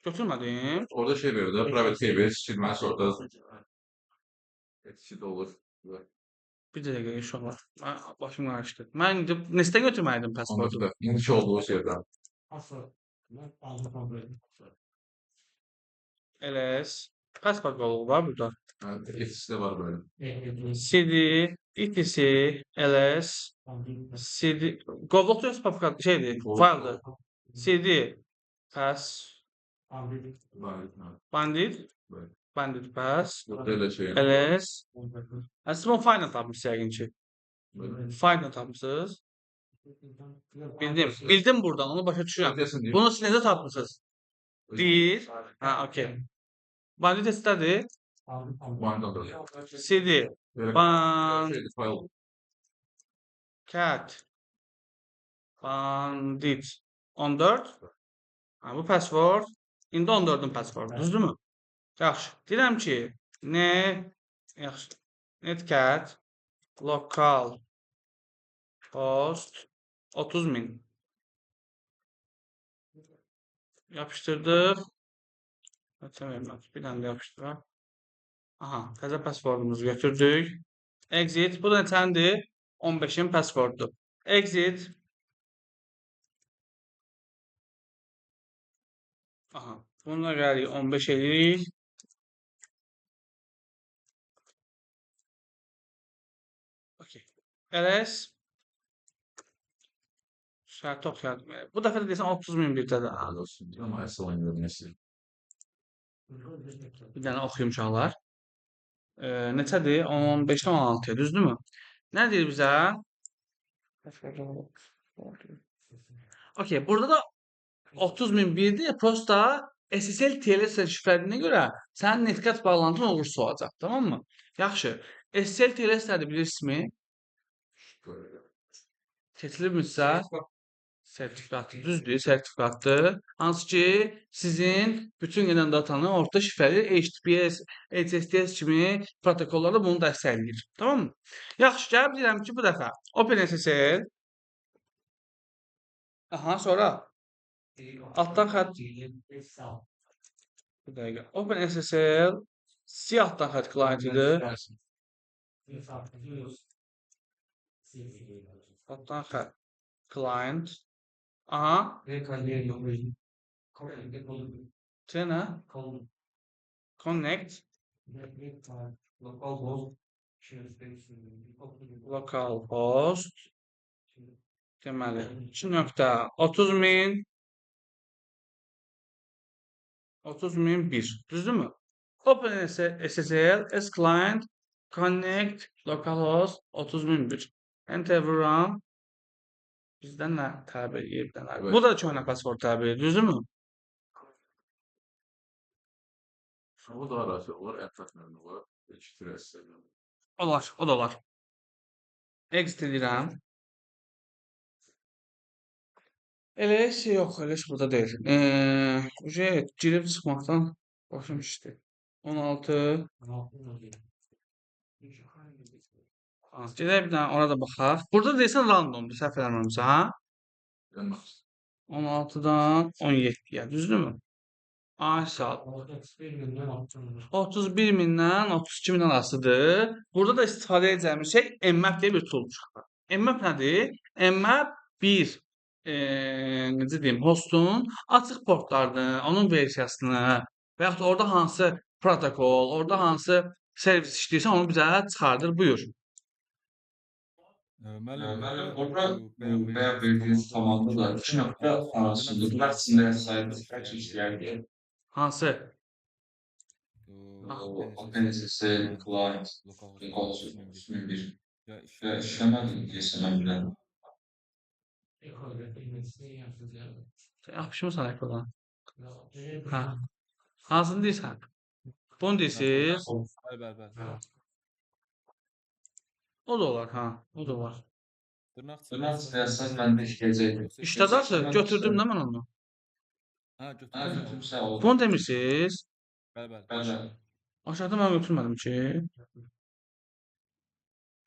Götürmədim. Orada şey verir də, private key verir, silməsi orada etkisi də olur. Bir dəqiqə uşaqlar. Başım qarışdı. Mən indi neçədən götürməliydim passwordu? İndiki olduğu şeydən. LS. Password qoluğu var burada. Etkisi də var böyle. CD, etc, LS, CD, qovluq yoxsa papka şeydir, fayldır. CD, pass, bandit, bandit pass, LS. Siz bunu faylla tapmışsınız yəqin ki. Faylla tapmışsınız. Bildim. Bildim buradan, onu başa düşürəm. Bunu siz necə tapmısınız? Deyir. Hə, okey. Bandit testlədir. CD. Cat. Bandit 14. Ha, bu password. İndi 14-ün passwordu, düzdürmü? Yaxşı. Deyirəm ki, yaxşı. Netcat local host 30.000. Yapıştırdıq. Bir dənə də yapışdıraq. Aha, təzə passwordumuzu götürdük. Exit. Bu da neçəndir? 15-in passwordudur. Exit. Aha, bununla gəlirik 15 eləyirik. Okey. LS. Şərti oxuyardım. Bu dəfə də deyəsən 30.000 birdədir. Bir dənə oxuyum uşaqlar. Neçədir? 15-dən 16-ya, düzdürmü? Nə deyir bizə? Okey, burada da 30.001-dir. Prosta SSL TLS şifrəliyinə görə sənin netcat bağlantın uğursuz olacaq, tamam mı? Yaxşı. SSL TLS nədir bilirsinizmi? Keçilibmişsə sertifikatdır, düzdür, sertifikatdır. Hansı ki, sizin bütün gedən datanı orta şifrəli HTTPS, HTTPS kimi protokollarda bunu dəstəkləyir. Tamam mı? Yaxşı, gəlib deyirəm ki, bu dəfə OpenSSL. Aha, sonra altdan xətt. Bir dəqiqə. OpenSSL C altdan xətt client-idir. Altdan xətt client. Aha. T nə? Connect. Localhost. Deməli, 2.30.000 30.001. Düzdürmü? OpenSSL S client connect localhost 30.001. Enter vururam. Bizdən nə tələb eləyir? Evet. Bu da köhnə password tələb eləyir, düzdürmü? O da arası olar, ətraf növünü olar, olar, o da olar. Exit edirəm. LS yox, LS burada deyil. Girib çıxmaqdan başım şişdi. 16. Gedək bir dənə orada baxaq. Burada deyəsən randomdur, səhv eləmirəmsə, ha? 16-dan 17-yə, düzdürmü? Ay sağ ol. 31.000-dən 32.000 arasıdır. Burada da istifadə edəcəyimiz şey Nmap deyə bir tool çıxır. Nmap nədir? Nmap bir, necə deyim, hostun açıq portlarını, onun versiyasını və yaxud orada hansı protokol, orada hansı servis işləyirsə onu bizə çıxardır. Buyur. Müəllim, orada bayaq verdiyiniz komanda da 2 nöqtə arasında dırnaq içində yazsaydı bəlkə işləyərdi. Hansı? OpenSSL client localhost 30.001. Ya işləmədi deyəsən mən bilən. Sən yapışmısan ekrandan. Hə. Hansını deyirsən? Bunu deyirsiniz? Bəli, bəli. O da olar, ha, o da olar. Dırnaq içində yazsanız məndə işləyəcəkdir. İşlədərsə, götürdüm də mən onu. Hə, götürmüsən, oldu. Bunu demirsiniz? Bəli, bəli. Aşağıda mən götürmədim ki.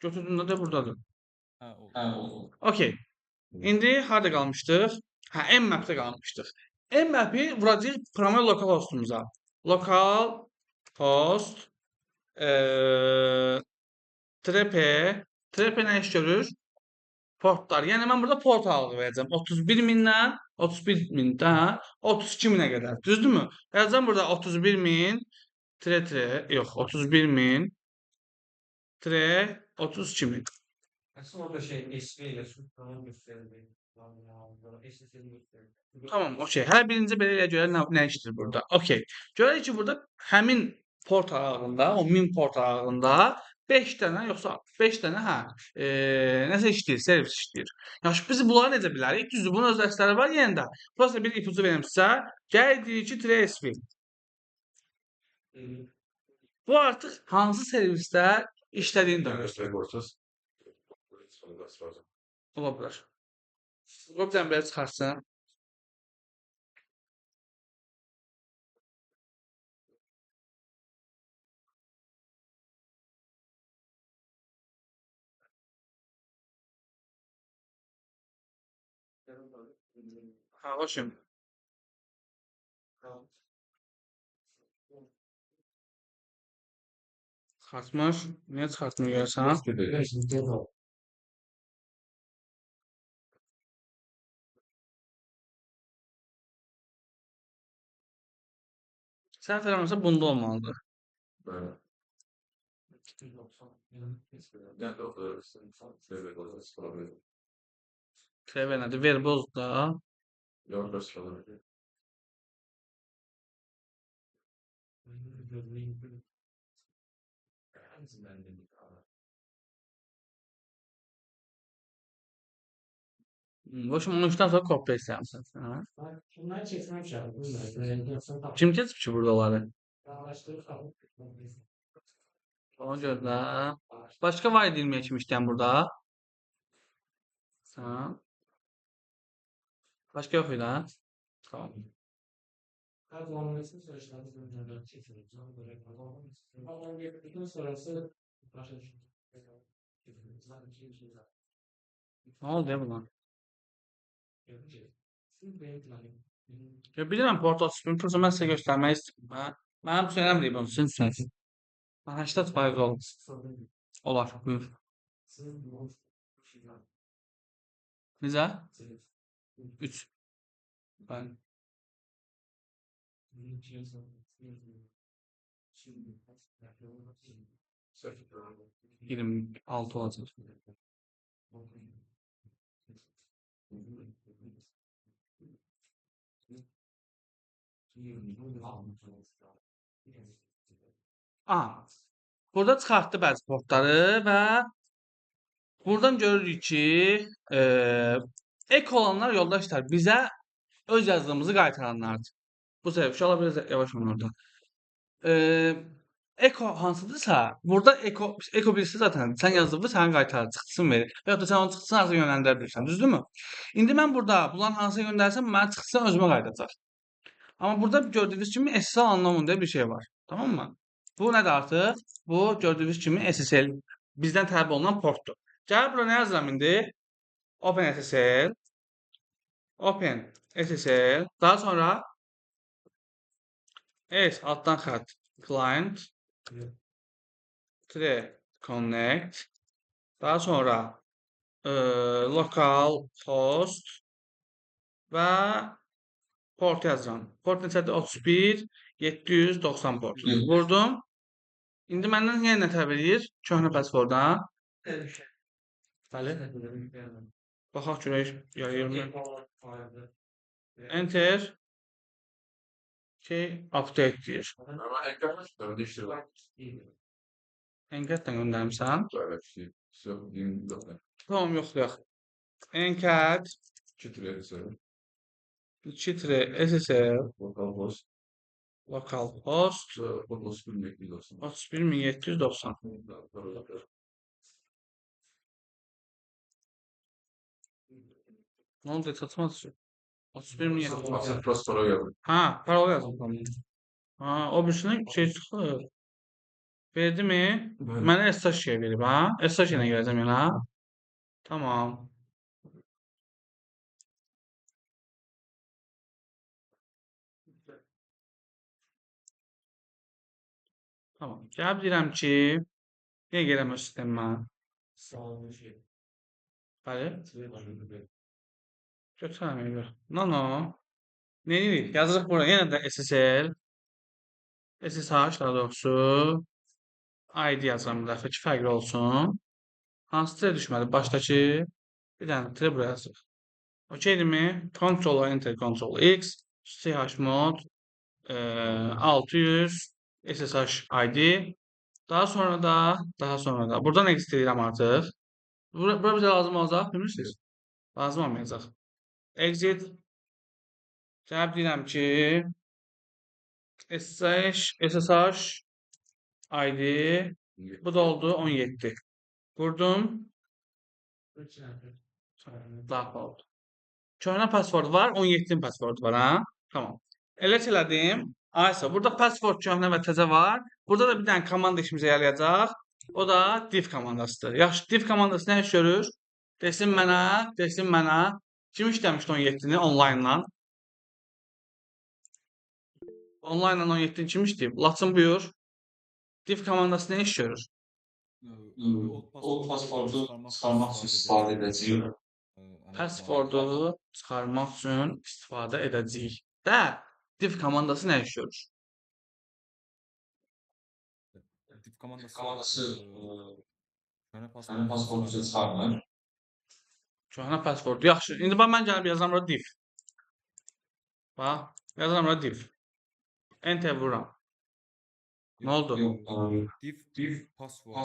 Götürdüm də buradadır. Hə, oldu. Hə, oldu. Okey. İndi harada qalmışdıq? Hə, Nmap-də qalmışdıq. Nmap-i vuracağıq primary localhostumuza. Localhost TRP. TRP nə iş görür? Portlar. Yəni mən burada port aralığı verəcəm. 31.000-dən 31.000-dən 32.000-ə qədər. Düzdürmü? Yazacağım burada 31.000 tire yox, 31.000 tire 32.000. Aslında orada şey SV ile tamam gösterildi. Tamam, okey. Hər birinci belə elə görə nə işdir burada? Okey. Görək ki, burada həmin port aralığında, o 1000 port aralığında 5 dənə, yoxsa 5 dənə, hə, nəsə işləyir, servis işləyir. Yaxşı, biz bunları necə bilərik? Düzdür, bunun öz dərsləri var yenə də. Prosta bir ipucu verim sizə. Gəl deyirik ki, -sv. Bu artıq hansı servisdə işlədiyini də göstərir. Ola bilər. Qoy bir dənə belə çıxarsın. Ha, hoşum. Çıxartmır. Niyə çıxartmır görürsən? Səhv eləmirəmsə bunda olmalıdır. Bəli. Server nədir? Verbose da. Boşum 13-dən sonra copy istəyirəm. Kim keçib ki burada onları? Ona görə də. Başqa var idi 20-yə kimi işləyən burada? Başqa yox idi, ha? Tamam. Nə oldu ya buna? Ya bilirəm port 31, prosta mən sizə göstərmək istəyirəm. Mənim üçün önəmli deyil bunu, sizin üçün. Mən 80% olur. Olar, buyur. Necə? 3. Bəli. 26 olacaq. Aha. Burada çıxartdı bəzi portları və buradan görürük ki, ek olanlar yoldaşlar bizə öz yazdığımızı qaytaranlardır. Bu səbəb uşaqlar biraz yavaş olun orada. Eko hansıdırsa, burada eko bilirsə zaten sən yazdığını sənə qaytarır, çıxdısını verir. Və yaxud da sən onun çıxdısını hansına yönləndirə bilirsən, düzdürmü? İndi mən burada bunların hansına göndərsəm, mənə çıxdısını özümə qaytaracaq. Amma burada gördüyünüz kimi SSL unknown deyə bir şey var. Tamam mı? Bu nədir artıq? Bu gördüyünüz kimi SSL bizdən tələb olunan portdur. Gəl bura nə yazıram indi? OpenSSL, OpenSSL, daha sonra S altdan xətt client -connect, daha sonra localhost və port yazıram. Port neçədir? 31 790 port. Vurdum. İndi məndən yenə nə tələb eləyir? Köhnə password-dan. Bəli. Baxaq görək yayırmı. Enter. Ki update deyir. Enkətlə göndərmişsən. Tamam, yoxlayaq. Enkət 2-SSL localhost 31790. Nə oldu? Çatmaz ki. 31790. Ha, parola yazdım. Ha, o birisinin şey çıxır. Verdi mi? Mənə SSH şey verib, ha? SSH ilə gələcəm yəni, ha? Tamam. Tamam. Gəlib deyirəm ki, niyə gələm öz sistemimə? Bəli. Götürəm, yox. Nano. Nə edirik? Yazırıq bura. Yenə də SSL, SSH daha doğrusu ID yazıram bu dəfə ki, fərqli olsun. Hansı tire düşmədi? Başdakı bir dənə tire buraya yazırıq. Okeydirmi? Ctrl Enter, Ctrl X, chmod 600 SSH ID. Daha sonra da, buradan exit edirəm artıq. Bura bizə lazım olacaq, bilmirsiniz? Lazım olmayacaq. Exit. Cavab deyirəm ki, SSH ID, bu da oldu 17. Vurdum. Daha oldu. Köhnə password var, 17-nin passwordu var, ha? Tamam. Elə elədim. Aysa, burada password köhnə və təzə var. Burada da bir dənə komanda işimizə yarayacaq. O da diff komandasıdır. Yaxşı, diff komandası nə iş görür? Desin mənə. Kim işləmişdi 17-ni online'la? Online'la 17-ni kim işləyib? Laçın buyur. Diff komandası nə iş görür? O passwordu çıxarmaq üçün istifadə edəcəyik. Passwordu çıxarmaq üçün istifadə edəcəyik. Də, diff komandası nə iş görür? Diff komandası köhnə passwordu çıxarmır. Köhnə passwordu. Yaxşı. İndi bax, mən gəlib yazıram bura diff. Bax, yazıram bura diff. Enter vururam. Nə oldu? Diff password.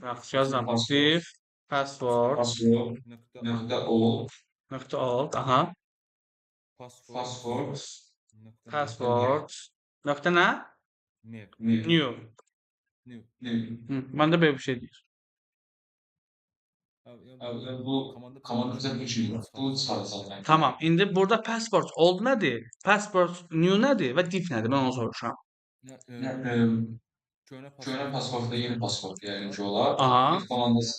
Yaxşı, yazıram. Diff password nöqtə old nöqtə old, aha. Password password nöqtə nə? New. Məndə belə bir şey deyir. Bu komanda bizə bu kimi bu çıxaracaq. Tamam. İndi burada password old nədir? Password new nədir və diff nədir? Mən onu soruşuram. Köhnə password və yeni password yəqin ki olar. Aha. Diff komandası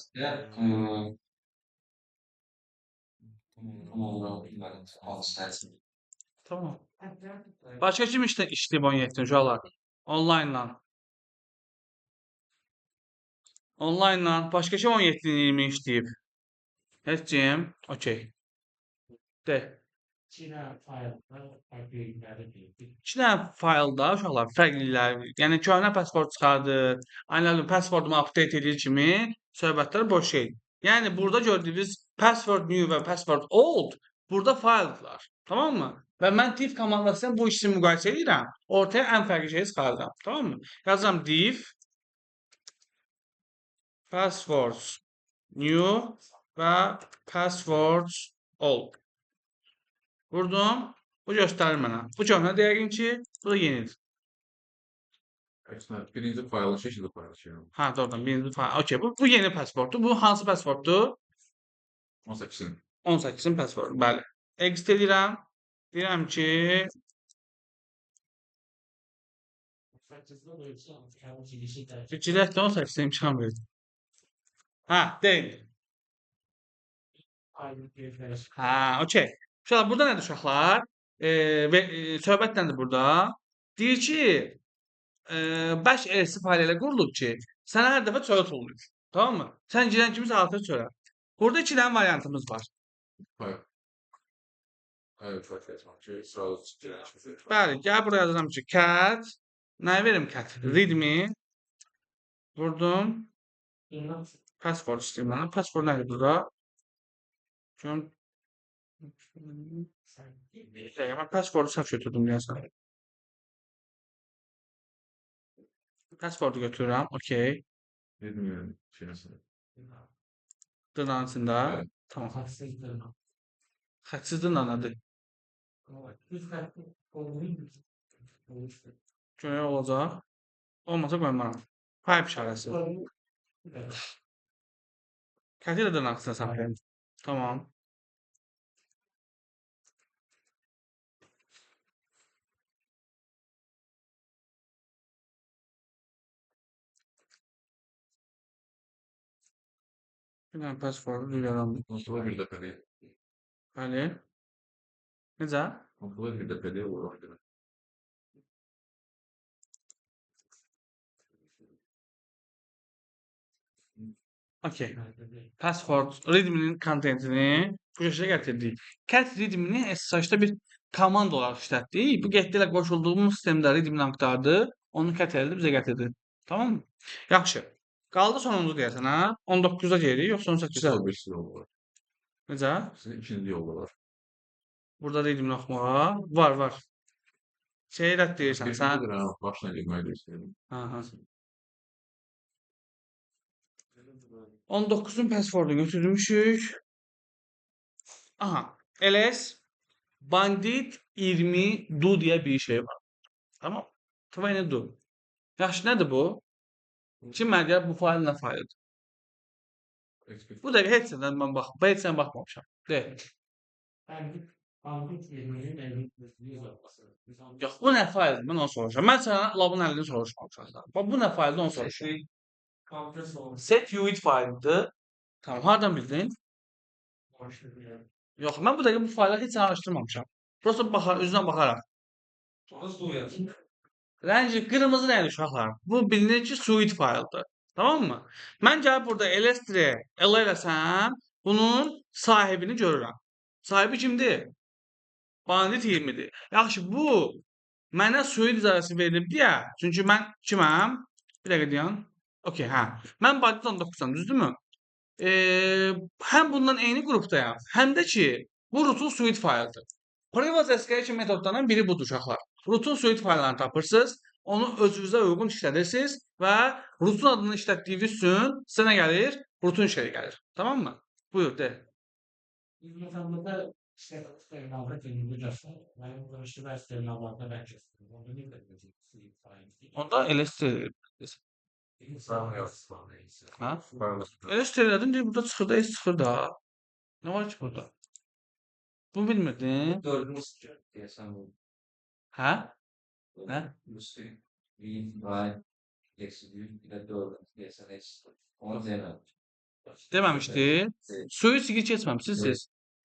tam olaraq bilmədim. Tamam. Başqa kim işləyib 17-ni uşaqlar? Online'la. Online'la. Başqa kim 17-ni 20 işləyib? Heç kim? Okey. De. İki İki dənə faylda uşaqlar fərqliləri, yəni köhnə password çıxardır, aynı passwordumu update edir kimi söhbətlər boş şey. Yəni burada gördüyünüz password new və password old burada fayldılar. Tamam mı? Və mən diff komandası ilə bu ikisini müqayisə edirəm. Ortaya ən fərqli şeyi çıxarıram. Tamam mı? Yazıram diff passwords new və passwords old. Vurdum. Bu göstərir mənə. Bu köhnə yəqin ki, bu da yenidir. Əksinə, birinci faylı, ikinci faylı. Hə, doğrudan birinci fayl. Okey, bu yeni passworddur. Bu hansı passworddur? 18-in. 18-in passwordu, bəli. Exit edirəm. Deyirəm ki, Fikirləş də 18-ə imkan verir. Hə, deyil. Hə, okey. Uşaqlar, burada nədir uşaqlar? Söhbət nədir burada? Deyir ki, 5 RC faylı ilə qurulub ki, sənə hər dəfə çölə tullayır. Tamam mı? Sən girən kimi artıq çölə. Burada iki dənə variantımız var. Bəli, gəl buraya yazıram ki, cat, nəyi verim cat? Readme, vurdum, password istəyirəm mənə. Password nədir burada? Görüm. Bir dəqiqə, mən passwordu səhv götürdüm deyəsən. Passwordu götürürəm, okey. Readme şeysi. Dırnağın içində. Tamam. Xətsiz dırnaq nədir? Görək olacaq. Olmasa qoymaram. Pipe işarəsi. Kəti də dırnaq içində saxlayayım. Tamam. Bir dənə passwordu yarandı. Konsola bir dəfə deyil. Bəli. Necə? Konsola bir dəfə deyil olaraq görə. Okey. Password readme-nin kontentini bu şəkildə gətirdik. Cat readme-ni SSH-da bir komanda olaraq işlətdik. Bu getdi ilə qoşulduğumuz sistemdə readme-ni axtardı. Onu cat elədi, bizə gətirdi. Tamam mı? Yaxşı. Qaldı sonuncu deyəsən, hə? 19-da gelirik, yoxsa 18-də? Birisi yolu var. Necə? Sizin ikinci yolu var. Burada readme-ni oxumağa. Var, var. Şey rədd deyirsən, sən. Başına girmək deyirsən. Aha. 19-un passwordunu götürmüşük. Aha, ls bandit 20 do deyə bir şey var. Tamam. 20 do. Yaxşı, nədir bu? Kim mənə deyər bu fayl nə faylıdır? Bu dəqiqə heç nədən mən heç nədən baxmamışam. De. Bandit 20-nin 50 uzatması. Yox, bu nə fayldır? Mən onu soruşuram. Mən sənə labın əlini soruşmamışam. Bax, bu nə fayldır onu soruşuram. Set UID faylıdır. Tamam, hardan bildin? Yox, mən bu dəqiqə bu faylı heç araşdırmamışam. Prosta baxar, üzünə baxaraq. Rəngi qırmızı rəngli uşaqlar. Bu bilinir ki, suite fayldır. Tamam mı? Mən gəlib burada ls-l eləsəm, bunun sahibini görürəm. Sahibi kimdir? Bandit 20-dir. Yaxşı, bu mənə suite icazəsi verilib deyə. Çünki mən kiməm? Bir dəqiqə deyən. Okey, hə. Mən bandit 19-am, düzdürmü? Həm bundan eyni qrupdayam, həm də ki, bu root'un suite fayldır. Privilege escalation metodlarından biri budur uşaqlar. Root'un suite fayllarını tapırsınız, onu özünüzə uyğun işlədirsiniz və root'un adını işlətdiyiniz üçün sizə nə gəlir? Root'un şeyi gəlir. Tamam mı? Buyur, de. Burada Onda ls ha? ls elədim, deyir, burada çıxır da, S çıxır da. Nə var ki burada? Bunu bilmirdin. Dördüncü deyəsən bu. Hə? Nə? Read, write, execute, bir də dördüncü deyəsən heç. Onu deməmişdim. Deməmişdi. Suyu sizi keçməmişsiniz siz.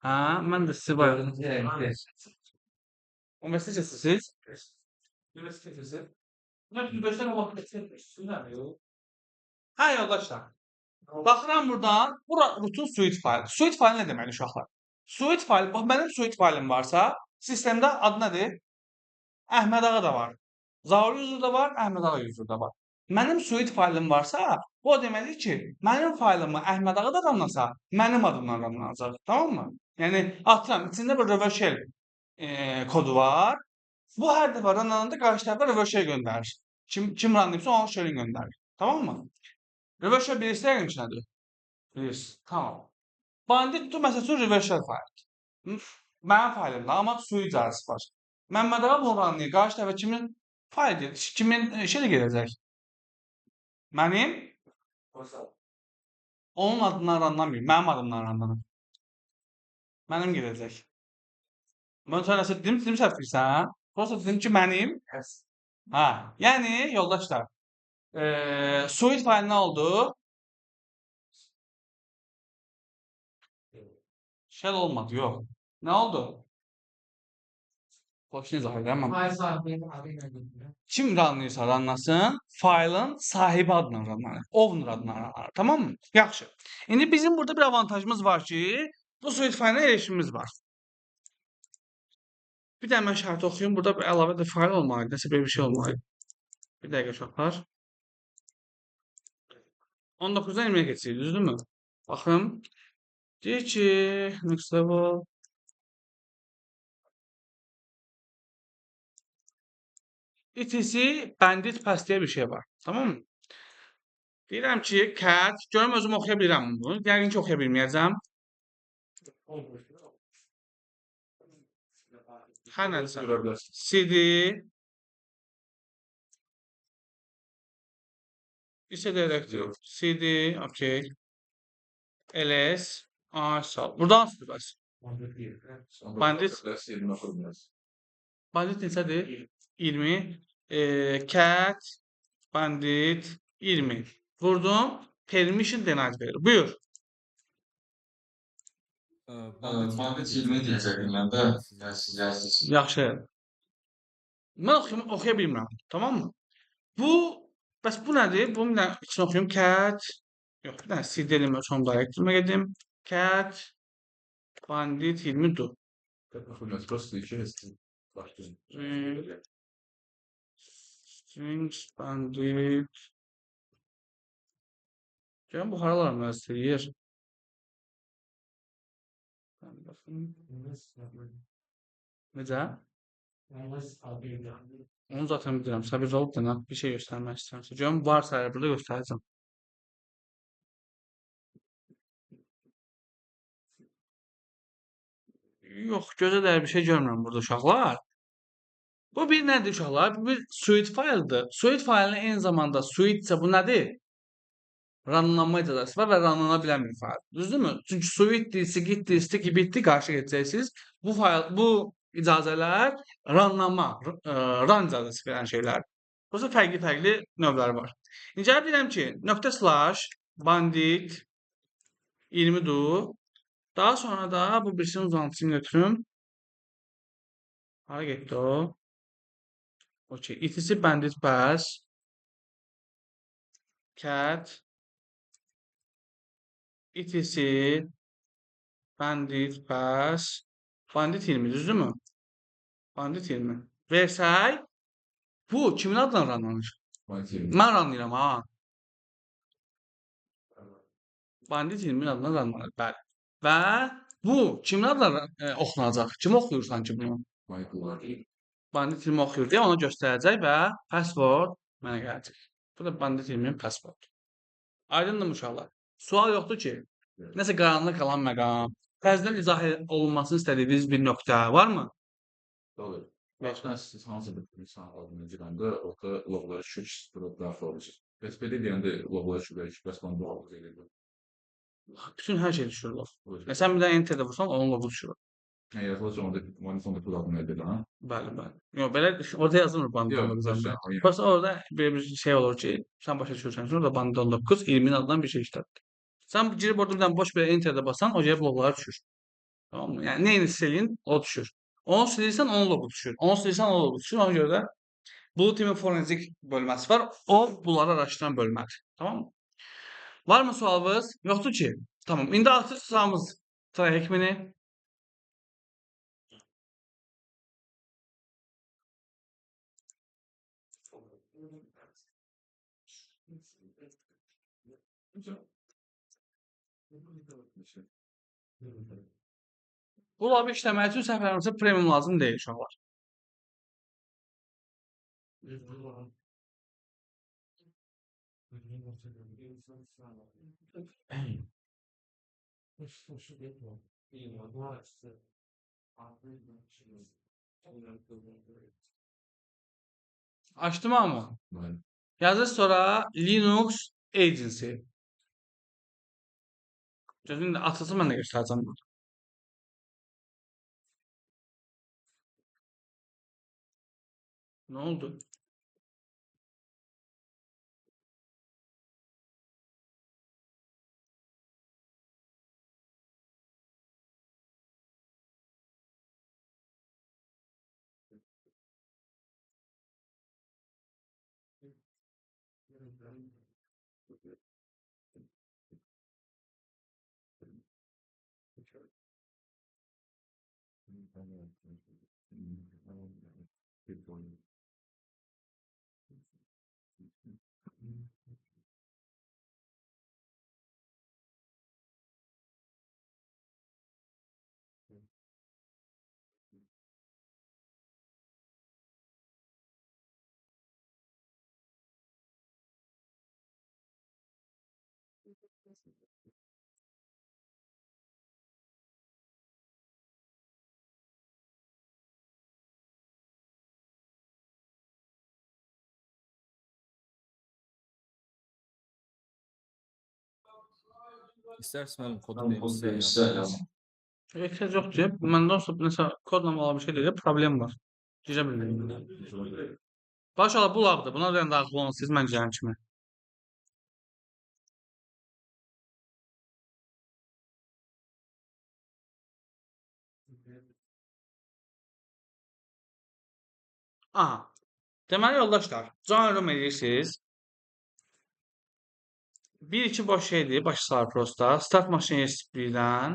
Hə, mən də sizi bayaq. Dördüncü yəqin. Universitet keçirsiniz? Üniversite keçirsin. Hə, yoldaşlar. Baxıram buradan, bura root'un suite faylı. Suite faylı nə deməkdir uşaqlar? Suite faylı, bax mənim suite faylım varsa, sistemdə adı nədir? Əhməd Ağa da var. Zaur user da var, Əhməd Ağa user da var. Mənim suite faylım varsa, bu o deməkdir ki, mənim faylımı Əhməd Ağa da runlasa, mənim adımdan runlanacaq. Tamam mı? Yəni, atıram, içində bir reverse shell kodu var. Bu hər dəfə runlananda qarşı tərəfə reverse shell göndərir. Kim runlayıbsa onun shellini göndərir. Tamam mı? Reverse shell bilirsiniz yəqin ki nədir? Bilirsiniz. Tamam. Bandit to məsəl üçün reverse shell faylıdır. Mənim faylımda, amma suite icazəsi var. Məmməd Ağa bunu runlayır. Qarşı tərəfə kimin faylı, kimin şeylə gedəcək? Mənim? Onun adından runlanmıyor. Mənim adımdan runlanır. Mənim gedəcək. Mən sənə nəsə dedim, dedim səhv bilirsən. Prosta dedim ki, mənim. Hə, yəni yoldaşlar, suite faylı nə oldu? Shell olmadı, yox. Nə oldu? Boşuna izah edirəm. Fayl sahibinin adı ilə götürür. Kim runlayırsa runlasın, faylın sahibi adına runlanır. Owner adına runlanır. Tamam mı? Yaxşı. İndi bizim burada bir avantajımız var ki, bu suite faylına erişimimiz var. Bir dənə mən şərti oxuyum. Burada bir əlavə də fayl olmalıdır. Nəsə belə bir şey olmalıdır. Bir dəqiqə uşaqlar. 19-dan 20-yə keçirik, düzdürmü? Baxın. Deyir ki, next level. ETC bandit pass deyə bir şey var. Tamam mı? Deyirəm ki, cat, görüm özüm oxuya bilirəm bunu. Yəqin ki, oxuya bilməyəcəm. Hər nədirsə. Görə bilərsiniz. CD İsə directory. CD, okey. LS, A, sal. Burada hansıdır bəs? Bandit. Bandit neçədir? 20. Cat, bandit 20. Vurdum. Permission denied verir. Buyur. Bandit 20 deyəcəkdim mən də. Yəni siz yazırsınız. Yaxşı. Mən oxuya bilmirəm. Tamam mı? Bu, bəs bu nədir? Bunu bir dənə içini oxuyum. Cat, yox, bir dənə CD eləyim, son directory-mə gedim. Cat, bandit 20 do. Strings, bandit. Görün, bu haralar müəyyən eləyir. Baxın. Necə? Onu zaten bilirəm. Səbir olub da bir şey göstərmək istəyirəm. Görüm, varsa əgər burada göstərəcəm. Yox, gözə dəyər bir şey görmürəm burada uşaqlar. Bu bir nədir uşaqlar? Bu bir suite fayldır. Suite faylının eyni zamanda suite isə bu nədir? Runlanma icazəsi var və runlana bilən bir fayl. Düzdürmü? Çünki suite-dir, skit-dir, sticky bit-dir, qarşı gedəcəksiniz. Bu fayl, bu icazələr runlanma, run icazəsi verən şeylərdir. Burası fərqli-fərqli növləri var. İndi gəlib deyirəm ki, nöqtə slash bandit 20-dur. Daha sonra da bu birisinin uzantısını götürüm. Hara getdi o? Okey. İtisi bandit pass cat itisi bandit pass bandit 20, düzdürmü? Bandit 20. Versək bu kimin adından ranlanır? Mən ranlayıram ha. Bandit 20-nin adından ranlanır. Bəli. Və bu kimin adından oxunacaq? Kim oxuyur sanki bunu? Bandit 20 oxuyur deyə ona göstərəcək və password mənə gələcək. Bu da bandit 20-nin password. Aydındır uşaqlar? Sual yoxdur ki, nəsə qaranlıq qalan məqam, təzədən izah olunmasını istədiyiniz bir nöqtə varmı? Doğru. Başdan siz hansı bir insan adını girəndə orada loqlara düşür, daxil olacaq. Bəs belə deyəndə loqlara düşür, bəs bunu bu halda eləyir. Bütün hər şey düşür loq. Sən bir də enter-də vursan, onun loqu düşür. Yəni yazılacaq orada bandit 19 adını edir, ha? Bəli, bəli. Yox, belə orada yazılmır bandit 19. Prosta orada belə bir şey olur ki, sən başa düşürsən ki, orada bandit 19 20-nin adından bir şey işlətdir. Sən girib orada bir dənə boş bir enter-də basan, o gəlib loqlara düşür. Tamam mı? Yəni neyini silin, o düşür. Onu silirsən, onun loqu düşür. Onu silirsən, onun loqu düşür. Ona görə də Blue Team-in forenzik bölməsi var. O, bunları araşdıran bölmədir. Tamam mı? Var mı sualınız? Yoxdur ki. Tamam. İndi artıq sualımız TryHackMe-ni. Bu labı işləmək üçün səhv eləmirəmsə premium lazım deyil uşaqlar. Açdım ama. Yazır sonra Linux Agency. Gözünün açılsın, mən də göstərəcəm burada. Nə oldu? İstərsə müəllim kodu deyim sizə yazım. Ehtiyac yoxdur. Məndə olsa nəsə kodla bağlı bir şey deyil, problem var. Girə bilmirəm. Başala bu labdır. Buna da daxil olun siz mən girən kimi. Aha. Deməli yoldaşlar, join room edirsiniz. 1-2 boş şeydir, başa salar prosta. Start machine birdən.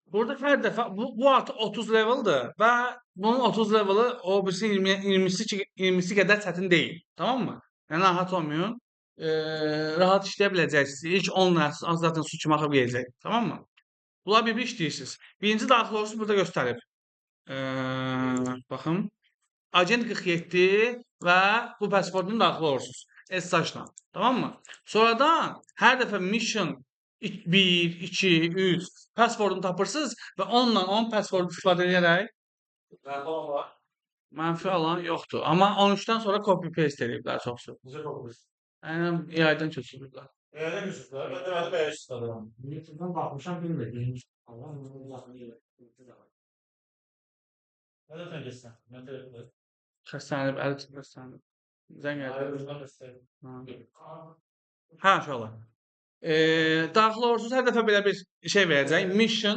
Burada hər dəfə, bu artıq 30 leveldir və bunun 30 leveli o birisi 20-si qədər çətin deyil. Tamam mı? Yəni, rahat olmayın. Rahat işləyə biləcəksiniz. İlk 10 az zaten su kimi axıb gedəcək. Tamam mı? Bunlar bir-bir işləyirsiniz. Birinci daxil olursunuz, burada göstərib. Baxın. Agent 47 və bu pasportun daxil olursunuz. SSH-la. Tamam mı? Sonradan hər dəfə mission 1, 2, 3 passwordunu tapırsınız və onunla onun passwordu istifadə edərək mənfi alan yoxdur. Amma 13-dən sonra copy paste ediblər çoxsu. Necə copy paste? Yəni AI-dan köçürüblər. AI-dan köçürüblər. Mən deməli bəyə istifadə edirəm. YouTube-dan baxmışam, bilmirdim. Nə sən getsən? Nə də xəstələnib, əli xəstələnib. Zəng elədi. Hə, uşaqlar. Daxil olursunuz, hər dəfə belə bir şey verəcək. Mission.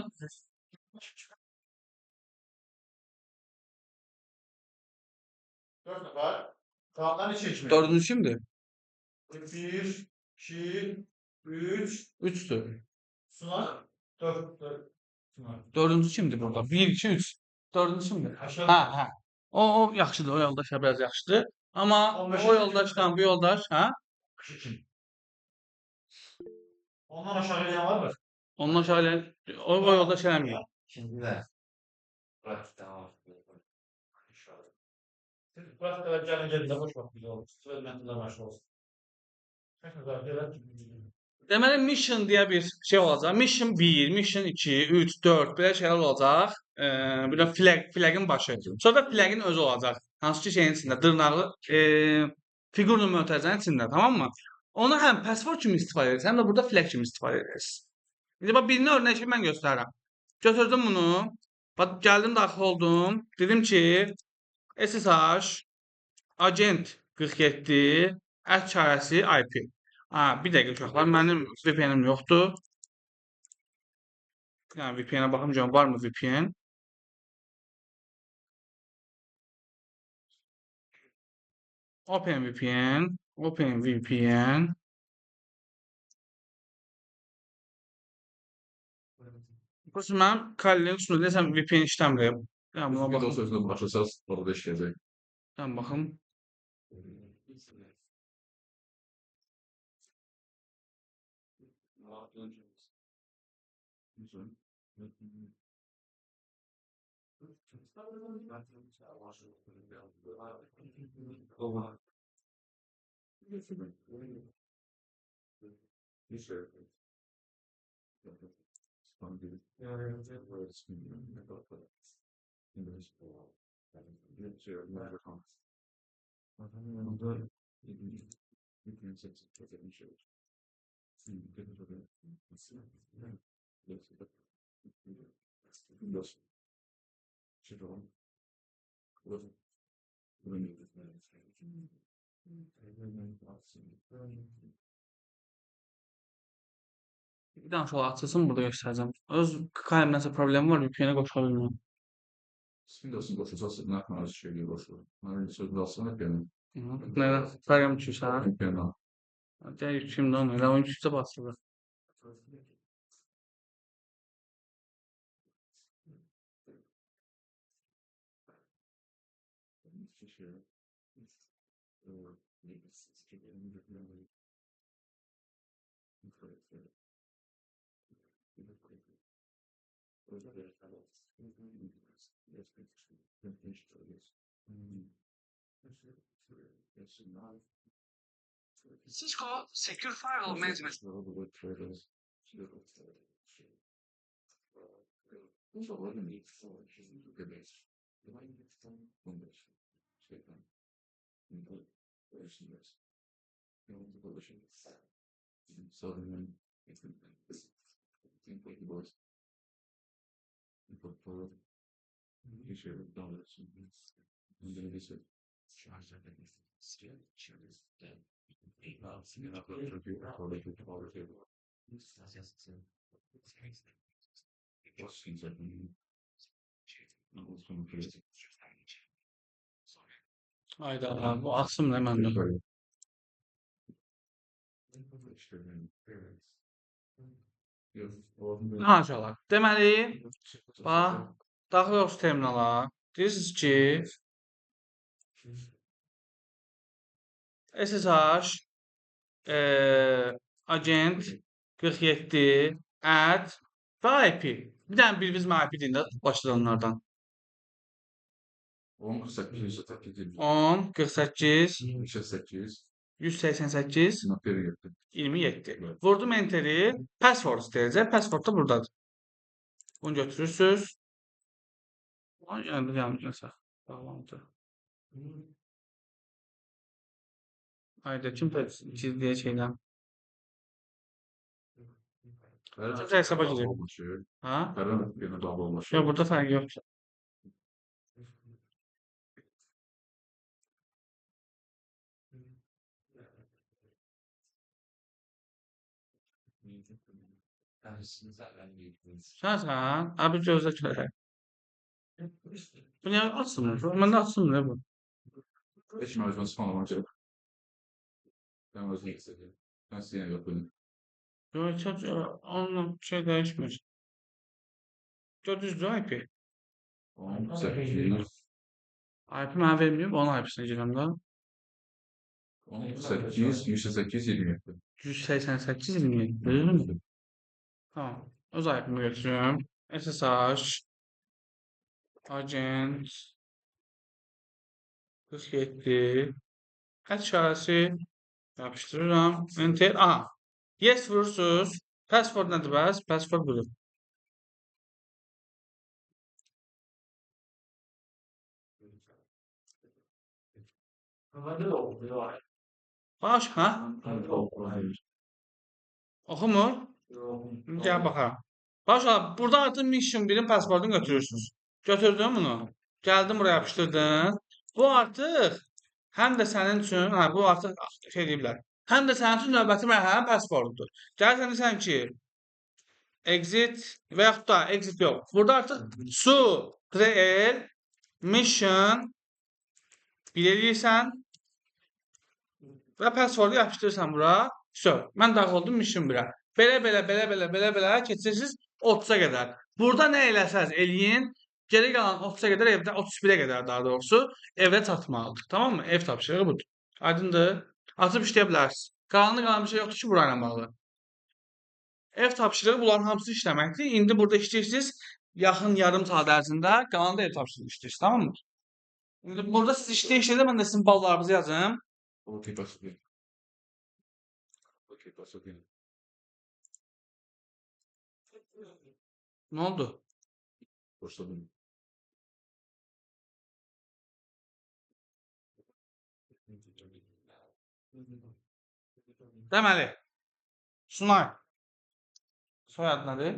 Dörd nəfər. Qalanlar neçə kimi? Dördüncü kimdir? 1, 2, 3. 3-dür. Sunar. 4. Dördüncü kimdir burada? 1, 2, 3. Dördüncü kimdir? Hə, hə. O yaxşıdır, o yoldaş biraz yaxşıdır. Amma o yoldaşla bu yoldaş, hə? Ondan aşağı eləyən var mı? Ondan aşağı eləyən, o yoldaş eləmir. Şimdi də. Siz praktikada gəlin gedin də boş vaxt olur. Siz məntiqlə məşğul olsun. Deməli, mission deyə bir şey olacaq. Mission 1, mission 2, 3, 4 belə şeylər olacaq. Belə flag'in başı. Sonra da flag'in özü olacaq. Hansı ki şeyin içində, dırnaqlı fiqurlu mötərizənin içində, tamam mı? Onu həm password kimi istifadə edirsiniz, həm də burada flag kimi istifadə edirsiniz. İndi bax, birini örnək kimi mən göstərirəm. Götürdüm bunu, bax, gəldim, daxil oldum. Dedim ki, SSH agent 47 at çarəsi IP. Ha, bir dəqiqə uşaqlar, mənim VPN-im yoxdur. Yəni VPN-ə baxım görüm, varmı VPN? OpenVPN, OpenVPN. Burası mənim Kali Linux-u desəm VPN işləmir. Yəni buna baxım. Windows özünə başlasaz, orada işləyəcək. Yəni baxım. Bir dənə şola açılsın, burada göstərəcəm. Öz KM nəsə problemi var, VPN-ə qoşula bilmirəm. Windows'un qoşulsa, nə yapmaq şeyliyi qoşulur. Mən sözünü alsam VPN-i. Nədən? Proqram yükləyirsən? VPN-i. Gəl yükləyim də onu, elə onu yükləyicə basılır. Cisco Secure Firewall Management. Hayda, bu atsın ne məndə? Ha, uşaqlar. Deməli, bax, daxil olursunuz terminala. Deyirsiniz ki, SSH agent 47 at və IP. Bir dənə bir-birimiz IP deyində başlayanlardan. 10 48 10 48 8 188 27. 27. Evet. Vurdum Enter'i. Password istəyəcək. Password da buradadır. Bunu götürürsünüz. Yəni, nəsə. Bağlantı. Hayda, kim gizliyə şeydən? Kimsə hesaba girir. Ha? Yox, burada fərqi yoxdur. Sən, abi gözlə görək. Bu niyə açılmır? Məndə açılmır bu. Heç mövcudun çıxmamağa gerek. Ben özünü istədim. Mən sizə yenə yox dedim. Yox, heç onunla şey dəyişmir. Gör düzdür IP. 18. IP mənə verməyib, onun IP-sinə girəm də. 18, 188, 27. 188, 27, değil mi? Tamam. Öz IP-mi götürüyorum. SSH Agent 47 Hət işarəsi yapışdırıram. Enter. Aha. Yes vurursunuz. Password nədir bəs? Password budur. Baş, ha? Oxumur? Gəl baxaram. Baş, burada artıq Mission 1-in passwordunu götürürsünüz. Götürdün bunu. Gəldin buraya yapışdırdın. Bu artıq həm də sənin üçün, hə, bu artıq şey deyiblər. Həm də sənin üçün növbəti mərhələnin passwordudur. Gəlsən deyirsən ki, exit və yaxud da exit yox. Burada artıq su, L, mission 1 eləyirsən və passwordu yapışdırırsan bura. So, mən daxil oldum mission 1-ə. Belə, belə, belə, belə, belə, belə keçirirsiniz 30-a qədər. Burada nə eləsəz eləyin, geri qalan 30-a qədər evdə, 31-ə qədər daha doğrusu evə çatmalıdır. Tamam mı? Ev tapşırığı budur. Aydındır. Açıb işləyə bilərsiniz. Qalanı qalan bir şey yoxdur ki, burayla bağlı. Ev tapşırığı bunların hamısı işləməkdir. İndi burada işləyirsiniz. Yaxın yarım saat ərzində qalanı da ev tapşırığı işləyirsiniz. Tamam mı? İndi burada siz işləyə-işləyə mən də sizin ballarınızı yazım. Okey, başlayın. Okey, başlayın. Nə oldu? Başladım. Deməli, Sunay. Soyadı nədir?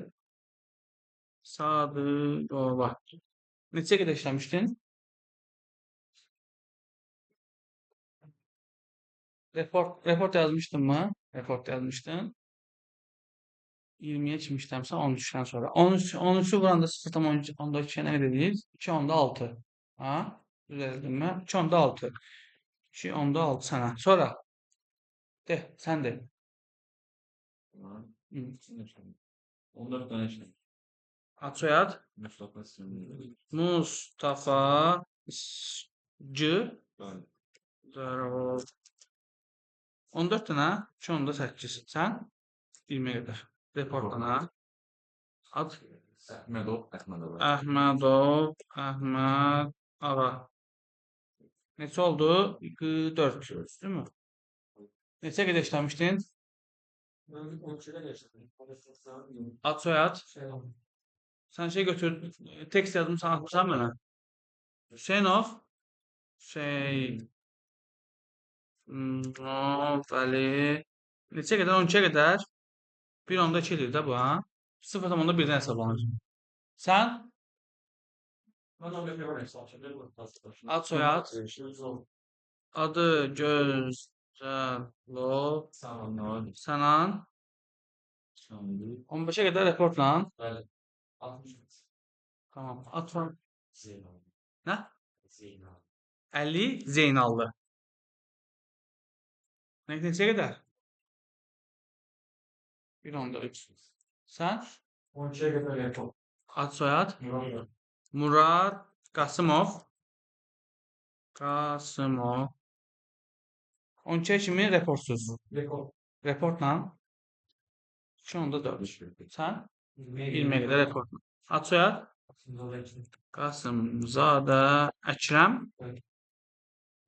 Sadıqova. Neçə qədər işləmişdin? Report yazmışdın mı? Report yazmışdın. 20-yə kimi işləmişsən 13-dən sonra. 13-ü vuranda 0,2-yə nə edir? 2,6. Ha? Düz elədin mi? 2,6. 2,6 sənə. Sonra. De, sən de. 14 dənə işləmişəm. Ad soyad? Mustafa İsmail. Mustafa G. Bəli. 14 dənə, 2,8. Sən 20-yə qədər. Report dənə. Ad? Əhmədov, Əhmədov. Əhmədov, Əhməd Ağa. Neçə oldu? 4, değil mi? Neçə qədər işləmişdin? 13-ə qədər işləmişdim. Ad soyad? Sən şey götür, tekst yazdım, sən atmışsan mənə. Hüseynov. Hüseynov Əli. Neçə qədər? 12-yə qədər. 1,2 eləyir də bu, ha? 0,1-dən hesablanır. Sən? Mən 15-ə hesablanır. Ad soyad? Adı Gözəlov. Sənan. 15-ə qədər reportla. Bəli. 63. Tamam. Ad soyad? Zeynallı. Nə? Zeynallı. Əli Zeynallı. Neçəyə qədər? 1,3. Sən? 12-yə qədər report. Ad soyad? Murad. Murad Qasımov. Qasımov. 12-yə kimi reportsuz. Report. Reportla 2,4. Sən? 20-yə qədər reportla. Ad soyad? Qasımzadə Əkrəm.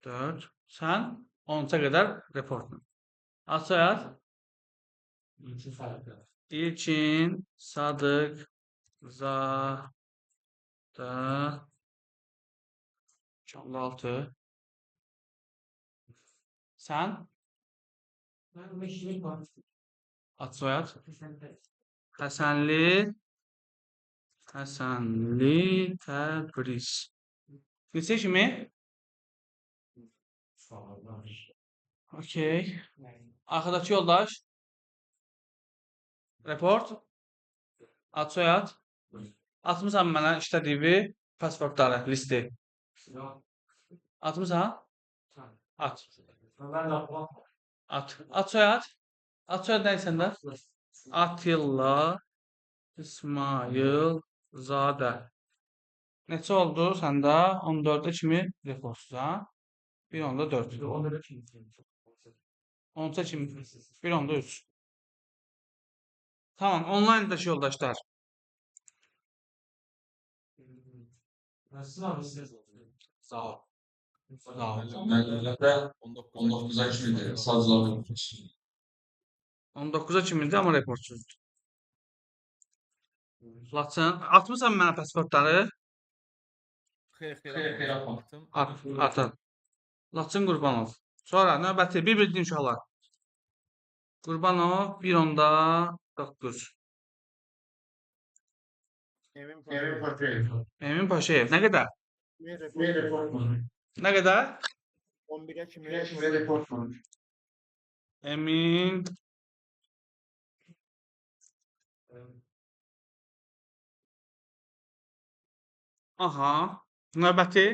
4. Sən? 13-ə qədər reportla. Ad soyad? İlkin Sadıqzadə. İlkin Sadıqzadə. 2.6. Sən? Mən Meşri konuştum. Ad soyad? Həsən. Həsənli. Həsənli Təbriz. Neçə kimi? Okey. Arkadakı yoldaş. Report. Ad soyad. Atmısan mənə işlədiyi pasportları, listi. Atmısan? At. At. Ad soyad. Ad soyad nə səndə? Atilla İsmayılzadə. Neçə oldu səndə? 14-ə kimi reportsuz, ha? 1.4. 13-ə kimi 1.3. Tamam, online'dakı yoldaşlar. Sağ ol. Sağ ol. Məndə 19-a kimidir. Sadəcə reportsuz. 19-a kimidir, amma reportsuzdur. Laçın, atmısan mənə pasportları? Xeyr, xeyr, atmadım. At, atın. Laçın Qurbanov. Sonra növbəti bir-bir uşaqlar. Qurbanov 1.9. Emin Paşayev. Emin Paşayev. Nə qədər? Nə qədər? 11-ə kimi report var. Emin Aha. Növbəti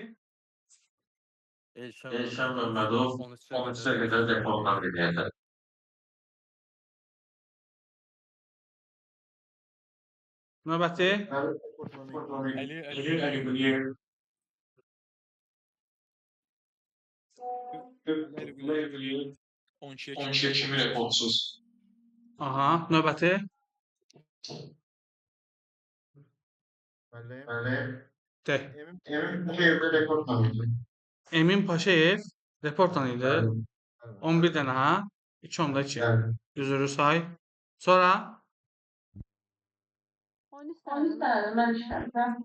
Elşən Məmmədov 13-ə qədər reportlar eləyəcək. Növbəti Əli Əli Əliquliyev. Əliquliyev 12-yə 12-yə kimi reportsuz. Aha, növbəti Bəli. De. Emin Paşayev reportla idi. Emin Paşayev reportla idi. 11 dənə ha? 2.2. Bəli. Üzürü say. Sonra 13 dənə mən işləmişəm.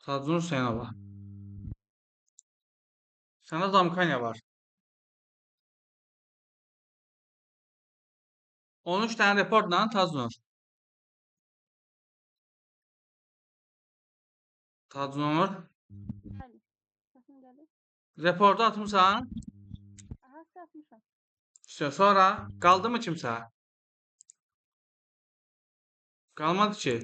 Tacun Hüseynova. Səndə Zamkanya var. 13 dənə reportla Tacnur. Tacnur. Bəli. Səsim gəlir. Reportu atmısan? Aha, atmışam. Sonra qaldı mı kimsə? Qalmadı ki.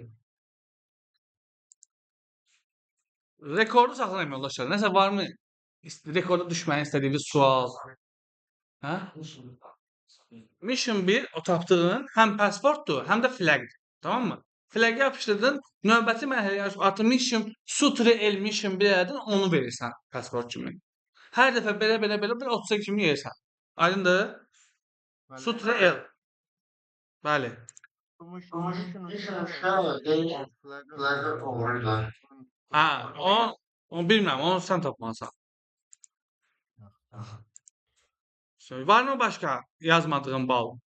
Rekordu saxlayın yoldaşlar. Nəsə var mı rekorda düşməni istədiyiniz sual? Hə? Mission 1 o tapdığın həm pasportdur, həm də flagdir. Tamam mı? Flag'i yapışdırdın, növbəti mərhələyə artıq mission, Sutre el mission 1 elədin, onu verirsən pasport kimi. Hər dəfə belə belə belə belə 30 kimi yersən. Aydındır? Sutre el. Bəli. Ha, onu bilmirəm, onu sən tapmalısan. Var mı başqa yazmadığın bal?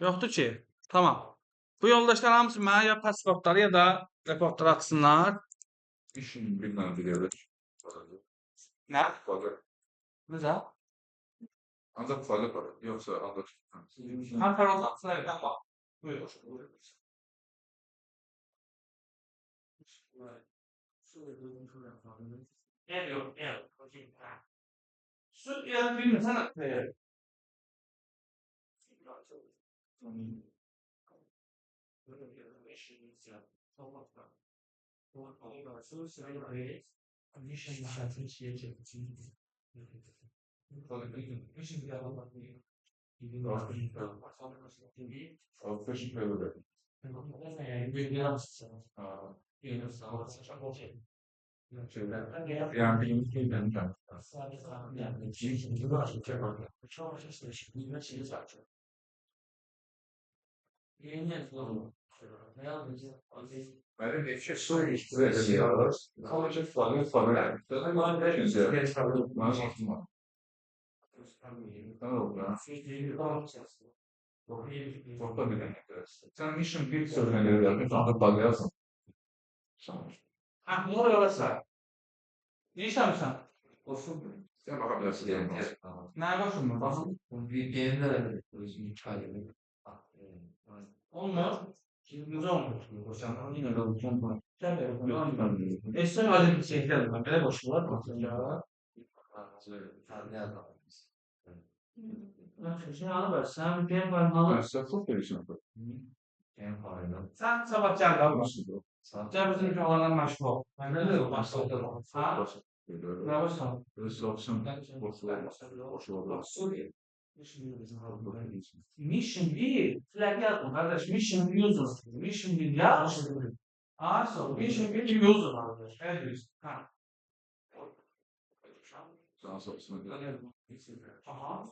Yoxdur ki. Tamam. Bu yoldaşlar hamısı mənə ya pasportları ya da reportları atsınlar. İşin bir dənə bir Nə? Flaqa. Necə? Ancaq flaqa var. Yoxsa ancaq. Həm parol atsınlar, həm bax. Buyur. Yox, yox. Su yəni bilmirsən. Sen mission bir sözüne göre yapıyorsun, adı bağlayasın. Ha, bunu oraya. Ne işlemişsin? Olsun. Sen bakabilirsin. Neye koşulmuyor? Bakın. VPN'de Olmuyor. Güzel olmuyor. Sen öyle bir şey geldi. Böyle boşluğu var. Sen VPN var mı? Sen çok verirsin. Sen sabah gel abi. Gel bizim uşaqlarla məşğul ol. Mən də məşğul ol. Ha? Nə başla? Mission 1, flag yazma kardeş. Mission user. Mission 1 yaz. Ha, so mission 1 user arkadaş. Evet, ha. Aha.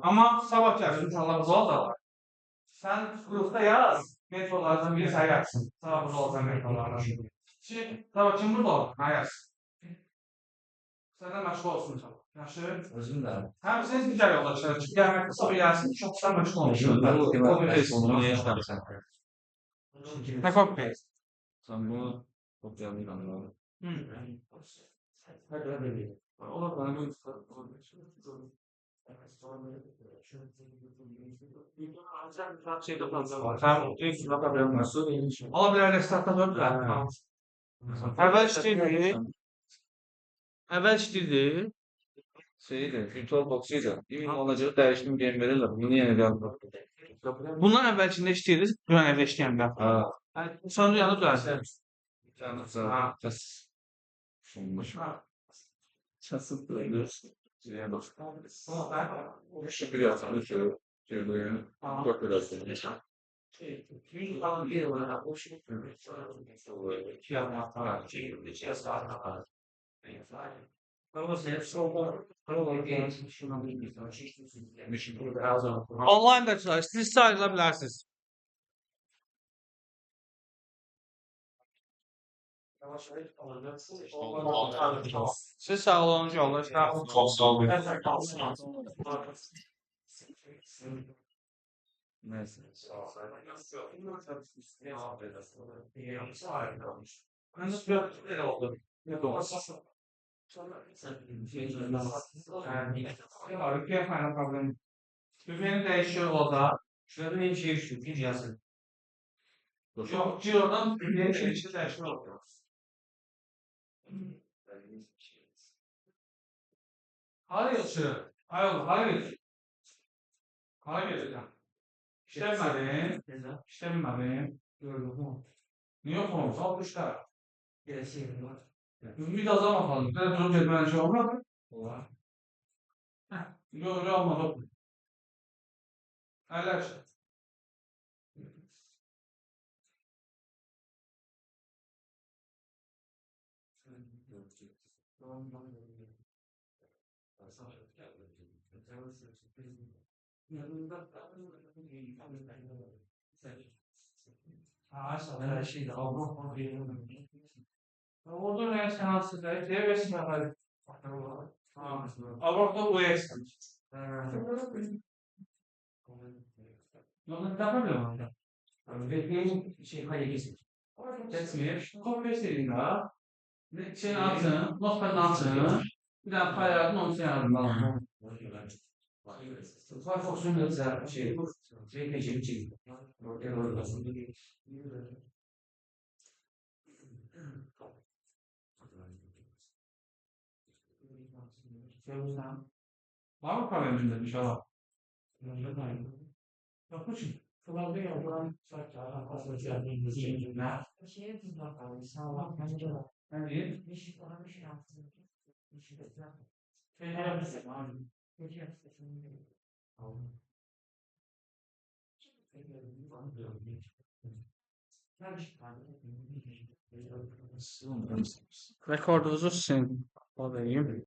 Ama sabah gəlsin uşaqlar burada da. Sən qrupda yaz, mentorlardan biri sən yazsın. Sabah burada olacaq mentorlardan biri. Ki, sabah kim burada olur? Mən yazsın. Səndən məşğul olsun sabah. Yaxşı? Özüm də. Həm sən digər yoldaşlar ki, gəlməkdə sabah gəlsin, çox sən məşğul olsun. Nə copy paste? Sən bunu kopyalayıram. Ola bilər restartda dönüb. Əvvəl işləyirdi. Əvvəl işləyirdi. Şeydi, virtual box-uydu. İmin olacağı dəyişdim VMware-lə. Bunu yenə gəldi. Bundan əvvəlkində işləyirdi. Dünən evdə işləyəndə. Sonra yanıb düzəldi. Ha. Çasıp duruyoruz. Bir yapsam şöyle dört biraz. Online da çalışır. Siz ayrıla bilərsiniz. Siz sağ olun yoldaşlar. Çok sağ olun. Neyse. VPN değişiyor orada. Şurada bir şey düştü. Bir yazın. Yok, Ciro'dan VPN değişiyor değişiyor. Hayır, hayır, hayır. Hayır. İşləmədim. İşləmədim. Niye oxumamısan? 60-da. Ümid azalmadım. Bir də durub getməyən şey olmadı. Olar. Yox, yox, olmadı. Hələ işte. Orada ne şansı da devresine var. Avrupa UEFA. Yolunu tapamıyorum. Şey hayır. Kesmir. Kopya da. Şeyin altını, notepad'ın altını, bir daha fayl altını onun için aldım. Firefox'un da şey, şey, Var mı probleminde inşallah? Yok mu şimdi? Ne diyeyim? Rekordunuzu sizin vereyim.